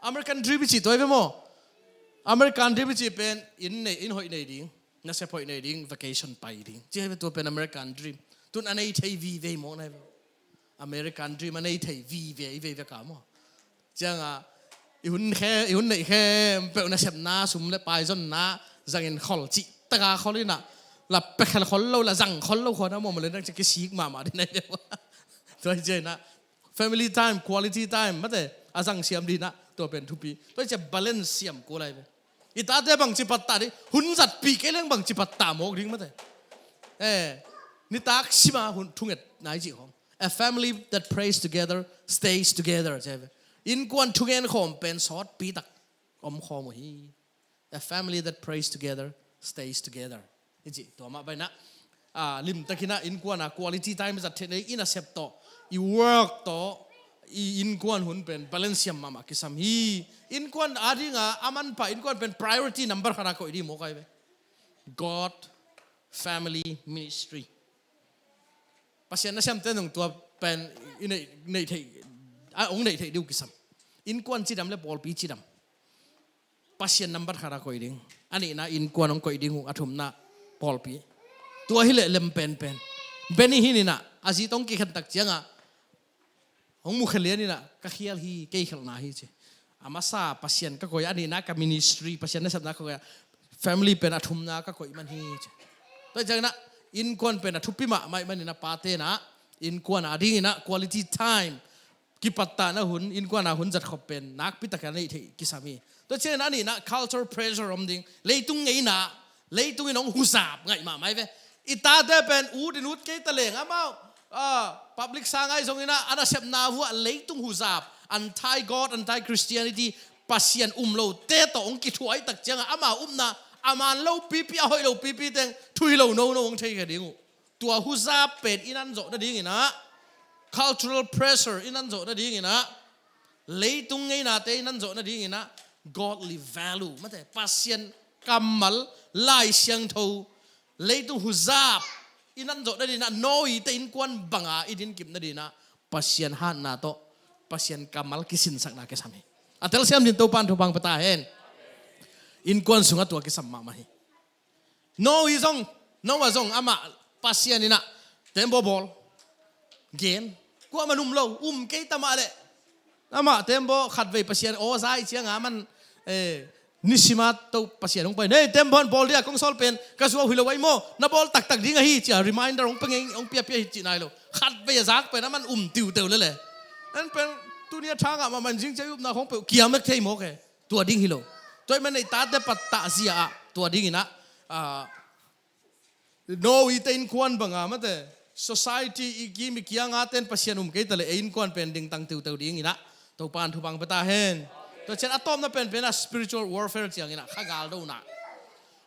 American dream i cih tua hi ve maw? American dream i cih pen inn nei, inn hoih nei ding, nasep hoih nei ding, vacation pai ding, ci hi ve. Tua pen American dream. Tun a nei thei vive hi mawk na hi ve. American dream a nei thei vive i vei vek a maw? Ciangah i hun khe, i hun neih khempeuh nasepna, sum le pai zonna zangin khol cih taka khol inah, la pekhel khol lo, la zang khol lo khawna maw, mawle nang ci kisik mahmah ding na hi ve. Tua hi ciah inah family time, quality time mate a zang siam dinah tua pen thupi. Tua hi ciah balance siam kul ahi ve. I tate bangci pattah ding, hun zatpih kei leng bangci pattah mawk ding mate. Eh, nitak sima hun thunget nai cih khawng. A family that prays together stays together, ci ahi ve. Innkuan thungen khawm pen sawtpi tak om khawm uh hi. A family that prays together stays together. I cih tua mah bainah, ah, limtakinah innkuan a quality time i zat theih nading, i nasep tawh, i work tawh, i innkuan hun pen balance siam mahmah kisam hi. Innkuan a dinga a manpha, innkuan pen priority number khat a koih ding mawk ahi ve. God, family, ministry. Pasian na siamte nung tua pen i neih, neih theih, a hong neih theih ding uh kisam. Innkuan cidam le pawlpi cidam. Pasian nambat khat a koih ding. A nihna innkuan hong koih ding uh, a thumna pawlpi. Tua hi leh lem penpen. Benny Hinn inah a zi tawh kikhen tak ciangah hong mukhe lian inah ka khial hi, kei khelhna hi ci. A masa Pasian ka koih, a nihna ka ministry, Pasian nasepna ka koih, family pen a thumna ka koih man hi ci. Tua hi cianginah innkuan pen a thupi mahmah ahih maninah pate inah innkuan a dinginah quality time, kipattahna hun, innkuan a hun zatkhop pen nakpi takin a neih theih kisam hi. Tua ciangin a nihna cultural pressure om ding. Leitung ngeina, leitung in hong huzap ngaih mahmah hi ve. I tate pen ut in ut kei ta leng amau, ah, public sang ahi zongin ah, a nasepna vuah leitung huzap, anti-God, anti-Christianity, Pasian um lote tawh hong kithuah tak ciangah amau upna a man lo pipi, a hoih lo pipi teng thuhilh lo nono hong thei kha ding uh. Tua huzap pen i nan zawh nadinginah, cultural pressure i nan zawh nadinginah, leitung ngeinate i nan zawh nadinginah, godly value, mate, Pasian kammal, Lai Siangtho, leitung huzap i nan zawh nadinginah, Noah-te innkuan banga i dinkip nadinginah Pasian hatna tawh Pasian kammal kisinsakna kisam hi. A telsiam din Topan thupha pia ta hen. Innkuan sungah tua kisam mahmah hi. Noah zong, Noah zong amah Pasian inah tembaw bawl gen. Kuamah um lo, um kei ta mah leh. Amah tembaw khatvei Pasian aw za i cianga aman, eh, nisima to Pasian hong pai. Nei, tembaw bawl dia kong sawl pen ka zuau hi lo ahi maw? Na bawl taktak ding ahi cia reminder hong pia ngei, hong piapia hi cih nai lo. Khatvei a zak pen aman um tiuteu lele. En pen tuni a thangah mahmah in zing cia i upna khawng peuh kiamek thei mawk e. Tua ding hi lo. Tua ahih manin i tate pattah zia-ah tua dinginah, ah, Noah-te innkuan banga mate, society i kim i kianga ten Pasian um kei ta leh ei innkuan pen dingtang teuteu dinginah Topan thupha pia ta hen. Tua ciang a tawpna penpen ah spiritual warfare cianginah kha galdona.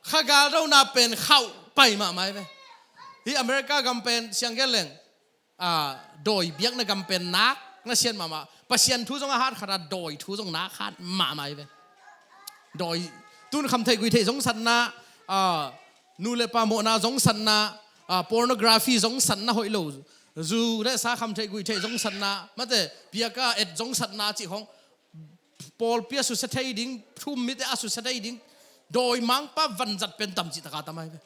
Kha galdona pen khauh pai mahmah hi ve. Hih America gam pen siang gen leng, ah, dawi biakna gam pen nak na siat mahmah. Pasian thu zong a hat khat a, dawi thu zong nak hat mahmah hi ve. Dawi, tun khamtheih guihtheih zongsatna, ah, nu le pa mawhna zongsatna, ah, pornography zongsatna hoih lo. Zu le sa khamtheih guihtheih zongsatna, mate, piaka et zongsatna cih khawng. Pawlpi a susia thei ding, thu-um mite a susia thei ding, dawimangpa vanzat pen tam cih taka tam ahi ve.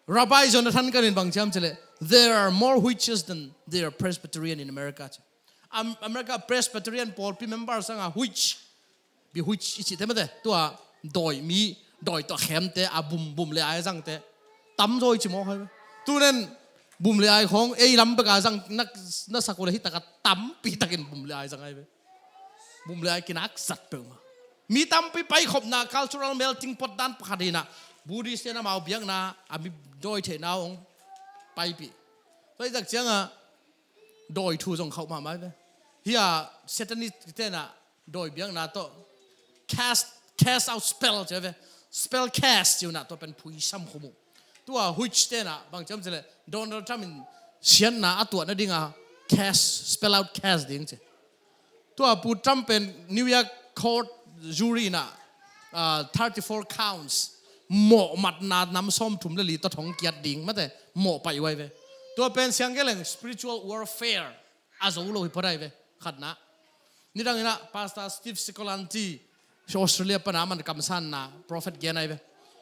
Rabbi Jonathan Cahn in bang ci hiam cih leh, There are more witches than there are Presbyterian in America. Am- America Presbyterian pawlpi member sanga witch, bi witch i cihte mate, tua dawi mi, dawi tawh khemte, a bum, bum le ai zangte tam zaw i ci mawk hai ve. Tunen bum le ai khawng ei lam beka zang na, na sak uh le hi taka tampi takin bum le ai zang hai ve. Bum le ai kinak zat peuhmah. Mi tampi paikhopna cultural melting pot dan pakhat hinah Buddhist ten amau biakna a mi dawi theihna hong paipih. Tua i tak cianga dawi thu zong khauh mahmah ve. Hia Satanist tenah dawi biakna tawh cast, cast out spell ci ve. Spell cast ci unah tua pen phui sam khum uh. Tua witch tenah bang ciam cileh Donald Trump in siatna a tuah nadinga cast, spell out cast ding ci. Tua Pu Trump pen New York court jury na, ah, thirty-four counts mawh matna nam sawmthum le li tawh thong kiat ding mate mawh paih uai ve. Tua pen siang geleng spiritual warfare a zo lo hi pawdai ve. Khatna. Nidang inah Pastor Steve Cioccolanti Australia pana man kamsanna prophet gen ai ve.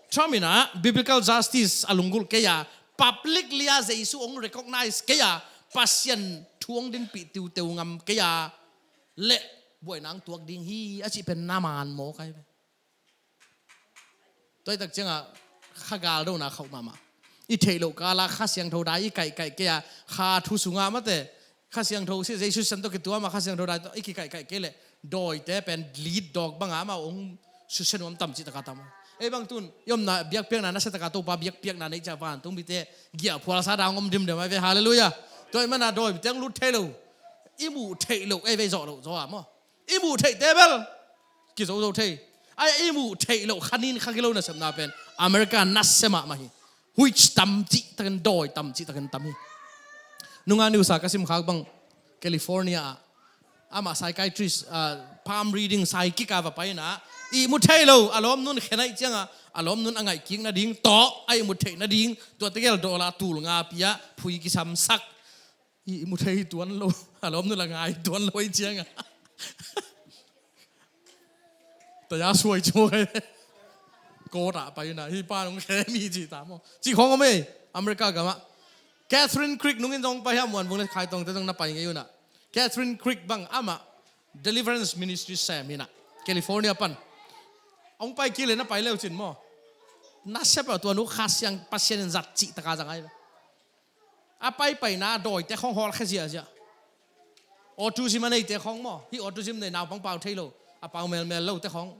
Trump inah biblical justice a lunggulh kei a, publicly a Jesu hong recognize kei a, Pasian thu hong dinpih tiuteu ngam kei a leh buaina ang tuak ding hi a cih pen na man maw kai ve. Tua i tak ciangah kha galdona khauh mahmah. I theih loh kala Kha Siangtho dai i kaihkaih kei a, kha thu sungah mate Kha Siangtho si Jesu sisan tawh kituama Kha Siangtho dai tawh i kikaihkaih kei leh dawite pen lit dawk banga amau hong susia nuam tam cih taka tam. Ei bang tun i omna biakpiakna nasia taka Topa biakpiakna neih ciah van tung bite giahphualsa dang om dimdem ai ve. Halleluiah. Tua i mana dawi bite hong lut thei lo. I muh theih loh ei vei zawh loh zaw a maw? I muh theihte bel kizozo thei. Ai i muh theih loh khanin kha gilo nasepna pen America nasia mahmah hi. Huich tam cih takin dawi tam cih takin tam hi. Nunga niusa ka simkhak bang California ah amah psychiatrist, ah, palm reading psychic a va paina i mu thei lo a lawmnun khenaih cianga a lawmnun a ngaihkik nading tawh a i mu theih nading tuate gel dawla tul nga pia phui kisamsak. I mu thei tuan lo a lawmnun a ngai tuan lo i cianga taya suai cu ngai. Kawtah paina hi pa nung khe mi ci ta maw ci khong om ei. America gamah Catherine Creek nungin zong pai hiam muan vung le khai tawngte zong na pai ngei unah Catherine Creek bang amah deliverance ministry sem hinah California pan hong pai kile na pai leu cin maw? Na sepah tua nu Kha Siang Pasian in zat cih taka zang ai. A paipaina dawite khong hawlkhia ziahziah. Autism a neite khong maw hi autism nei naupang pau thei lo a pau melmel lote khong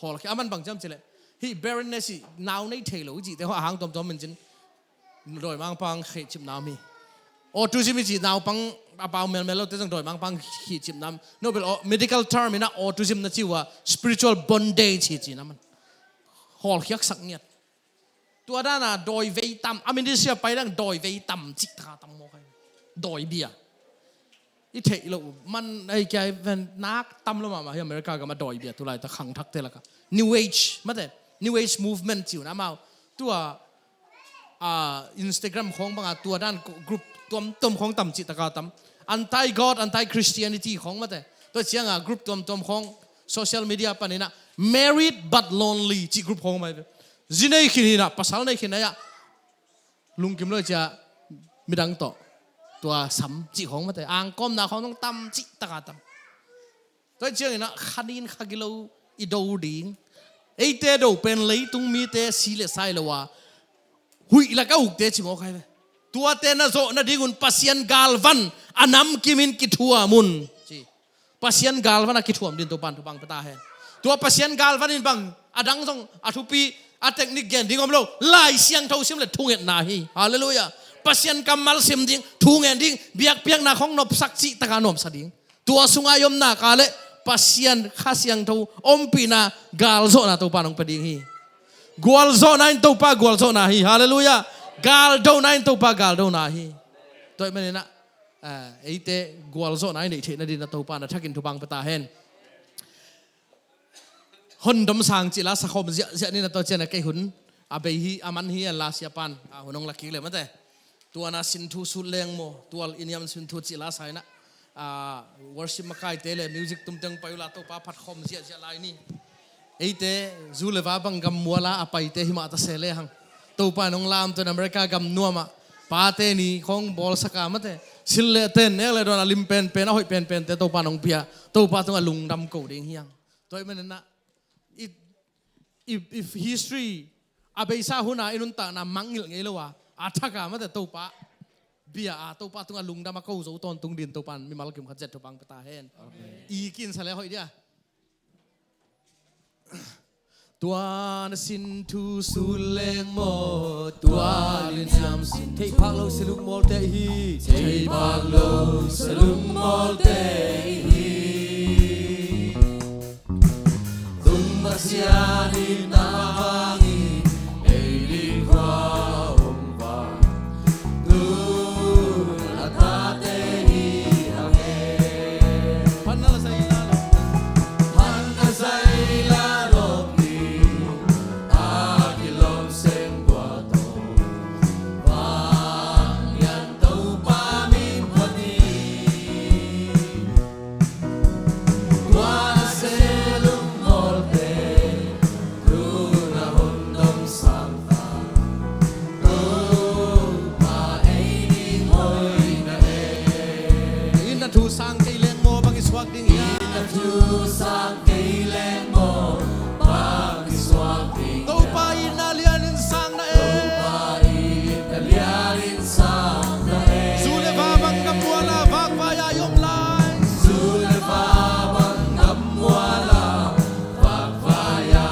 hawlkhia a man bang ciam cileh hi barrenness i nau nei thei lo i cihte khong a hang tuamtuam min cin dawimangpang khehcipna om hi. Autism i cih naupang a pau melmel lote zong dawimangpang khehcipna om. Nobel medical term inah autism na ci uh a spiritual bondage hi cihna man hawlkhiaksak ngiat. Tua dana dawi vei tam a ministry a pai dang dawi vei tam cih taka tam maw kai. Dawi bia i theih loh man ei kia ven nak tam lo mahmah hi America gama dawi bia tulai ta khangthakte laka New Age mate New Age movement ciuna mau tua a Instagram khong banga tua dan group tuamtuam khong tam cih taka tam anti God anti Christianity khong mate tua cianga group tuamtuam khong social media panina married but lonely cih group khong mai ve. Zi nei khin hinah pasal nei khin aia lungkim lo cia midang tawh tua sam cih khong mate angkawmna khong nong tam cih taka tam. Tua cianginah khanin kha gilo i do ding eite do pen leitung mite si le sai lo a huih laka ukte ci mawk hai ve. Tuate na zawh nadingun Pasian galvan a namkimin kithuam un ci. Pasian galvan a kithuam din Topan thupang peta hen. Tua Pasian galvan in bang a dang zong a thupi a teknik gen ding om lo. Lai Siangtho sim le thungetna hi. Halleluiah. Pasian kammal sim ding thungen ding biakpiakna khong nopsak cih taka nopsa ding. Tua sunga i omna ka le Pasian Kha Siangtho ompihna galzawhna Topa nong pe ding hi. Gualzawhna in Topa gualzawhna hi. Halleluiah. Galdona in Topa galdona hi. Tua i maninah eite gualzawhna i neih theihna dinah Topa na thakin thupang peta hen. Hondom sang cih la sakhawm ziahziah nina tawh ciana kei hun a bei hi a man hi an la siapan a hun hong la kik le mate. Tuana sinthu sut leng maw tual iniam sinthu cih la sainah worship makaite le music tumteng pai uhla Topa phatkhawm ziahziah lai ni. Eite zu le va bang gam muala a paite himah ta se le hang. Topa in hong lamto in America gam nuamah pate ni khong bawlsak a mate, sil le ten, nek le dawn a lim penpen, a hoih penpente Topa in hong pia. Topa tungah lungdam ko ding hi hang. Tua ahih manin ah, if, if, if history a beisa hun a i nuntakna mangngilh ngei lo a, a thak a mate Topa bia a, Topa tungah lungdam a ko zo tawntung dingin Topa in mimal kim khat zet thupha hong pia ta hen. Amen. I kinsa le hoih dia. Tua na sin thu sun leng maw, tua lin siam sin. Theih phak lo salung mawlte i hi. Theih phak lo salung mawlte i hi. Tung Pasian in na vangin ei ding khua hong vak. Tun a tate hi hang e. Phan na la zai la lo. Phan na zai la lo ni. A kilawm seng kua tawh. Vanglian Topa min phat ni. Tua na selum mawlte, tu na hun dong sang ta. Topa ei ding hoihna e. Inn a thu sang kei leng maw bang i suak ding hiam? Inn a thu sang kei leng maw bang i suak ding hiam? Topa inn a lian in sang na e. Topa inn a lian in sang na e. Zu le va bang gam mual a vakvai a i om lai. Zu le va bang gam mual a vakvai a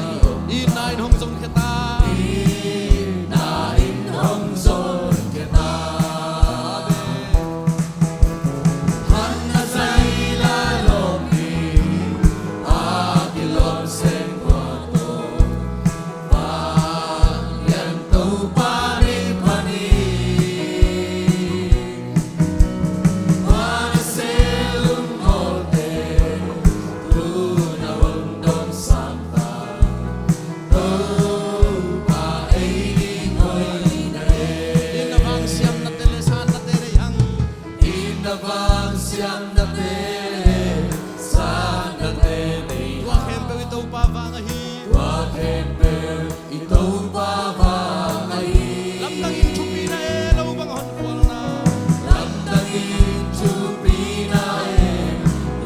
i om. Inn a inn hong zong khia ta. Inn a inn hong zong khia ta. Amen. Phan na zai la lo ni. A kilawm seng kua tawh. Vanglian Topa min phat ni. Tua na selum mawlte, tu na hun dong sang ta. Topa ei ding hoihna e. Inn a vang siamnate le sannate nei hang. Inn a vang siamnate le sannate nei hang. Tua khempeuh i Topa vang ahi. Tua khempeuh i Topa vang ahi. Lamdang in thupina e, lo bang hon khualna. Lamdang in thupina e,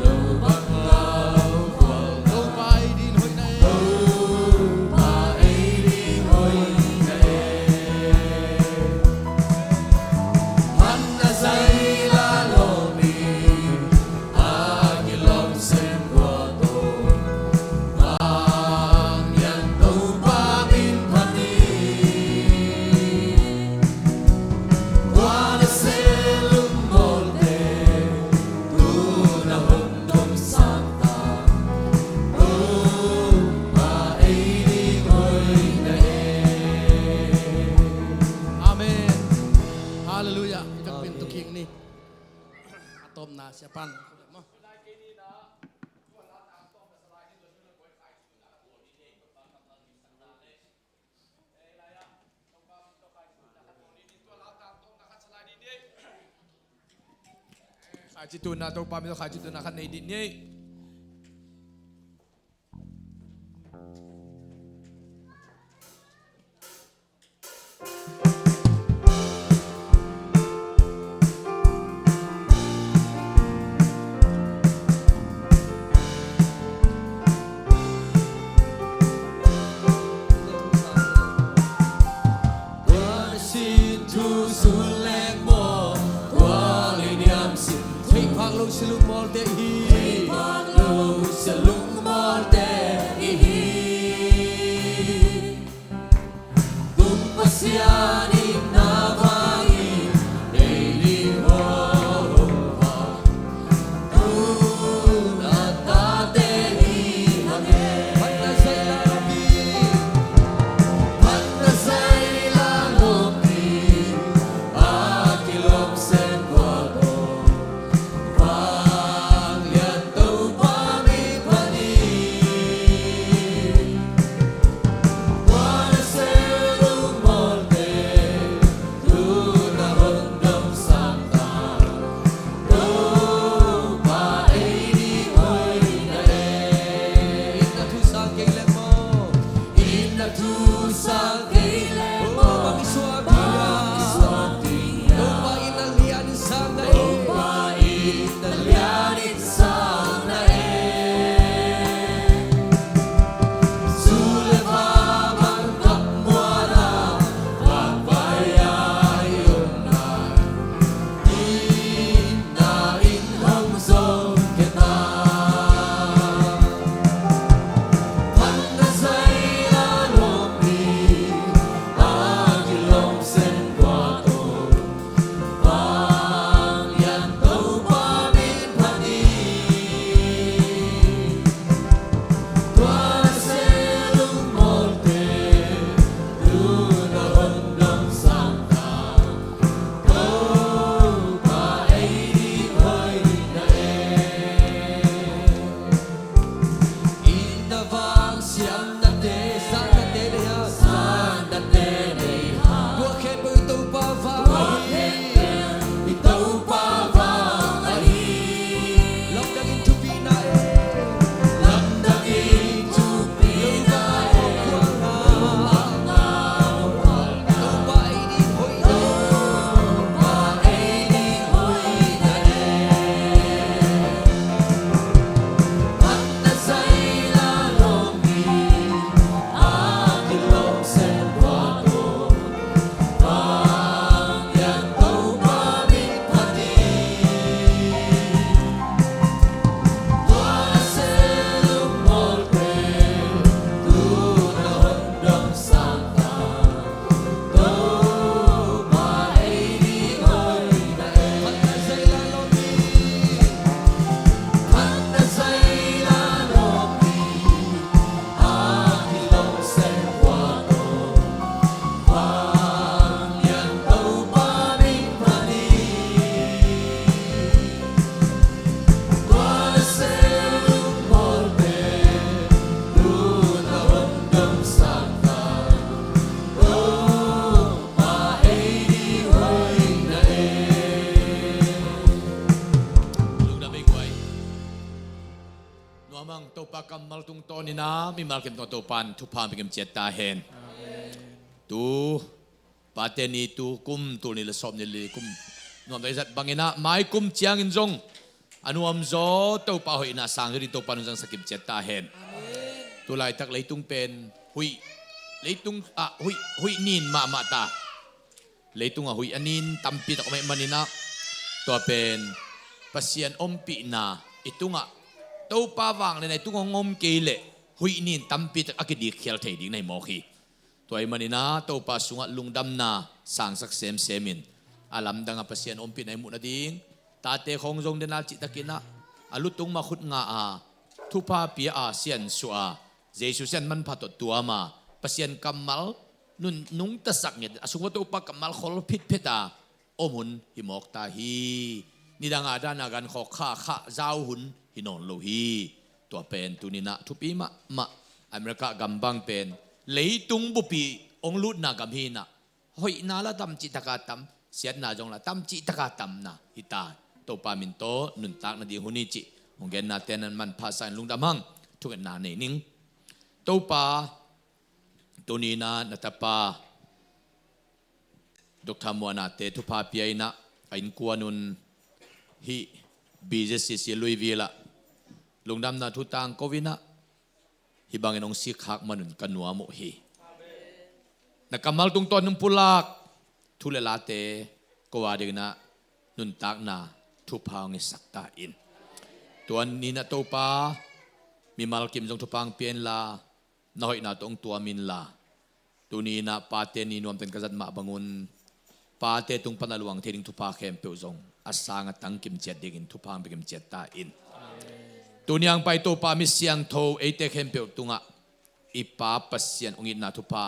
lo bang lau khualna. Topa ei ding hoihna e. Topa ei ding hoihna e. Phan na zai la lo ni. A kilawm seng kua tawh. Vanglian Topa min phat ni. Tua na selum mawlte, tu na hun dong sang ta. Topa ei ding hoihna e. Amen. Halleluiah. Amen. Ka pin tu king ni. A tawpna sia pan. Khaici tunna Topa min tawh khaici tunna khat nei dih ni. Tua na sin thu sun leng maw, tua lei niam sin thu. Theih phak lo salung mawlte i hi. Theih phak lo salung mawlte i hi. Tung Pasian in na vangin ei ding hong vak. Tun a tate hi hang e. Phan na zai la lo ni. Phan na zai la lo ni. A kilawm seng kua tawh. Vanglian Ina mimal kim tungah Topan thupha hong pia kim ciat ta hen. Tu pate ni tu kum tul ni le sawm ni le kum nuam dai zat bangin ah mai kum ciangin zong a nuam zaw Topa hoihna sang hi ding Topan hong zangsak kim ciat ta hen. Tu laitak leitung pen huih, leitung ah huih, huih nin mahmah ta. Leitungah huih a nin tampi tak om ahih manin ah tua pen Pasian ompihna i tungah Topa vangliatna i tungah hong om kei leh huih nin tampi tak a kidikkhial thei ding na hi mawk hi. Tua ahih manin ah Topa sungah lungdamna sangsak semsem in a lamdang a Pasian ompihna i muh nading tate khawng zong den a cihtakin ah a lutung mah khut nga a thupha pia a siansuah a Jesu sian manpha tawh tuam a Pasian kammal nun nungtasak ngiat a sung uah Topa kammal khol phitphet a om hun hi mawk ta hi. Nidang a dan a gankhawk kha khah zau hun hi nawn lo hi. Tua pen tuni in ah thupi mahmah America gam bang pen leitung bupi hong lutna gam hi in ah hoihna la tam cihtak a tam, siatna zong la tam cihtak a tamna hi ta. Topa min tawh nuntak nading hun hi cih hong genna te nan manpha sa in lungdam hang. Thungetna nei ning. Topa tuni in ah na tapa Doctor Muanate thupha pia in ah a innkuan un hih B Z C C Louisville ah lungdamna thu tangko in ah hih bangin hong sikkhak man un ka nuam uh hi. Na kammal tungtawn hong pulak thu le late ko a dingin ah nuntakna thupha hong hisak ta in. Tua ni in ah Topa mimal kim zong thupha hong pia inla na hoihna tawh hong tuam inla tuni in ah pate ni nuamten ka zat mah bangun pate tung pan a luang thei ding thupha khempeuh zong a sang a tang kim ciat dingin thupha hong pia kim ciat ta in. Tuni hong pai Topa mi siangtho eite khempeuh tungah i Pa Pasian hong itna thupha,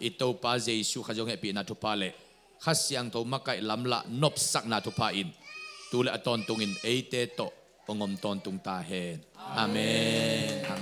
i Topa Jesu Khazih hong hehpihna thupha le Kha Siangtho makaih lamlah nopsakna thupha in tu le a tawntungin eite tawh hong om tawntung ta hen. Amen.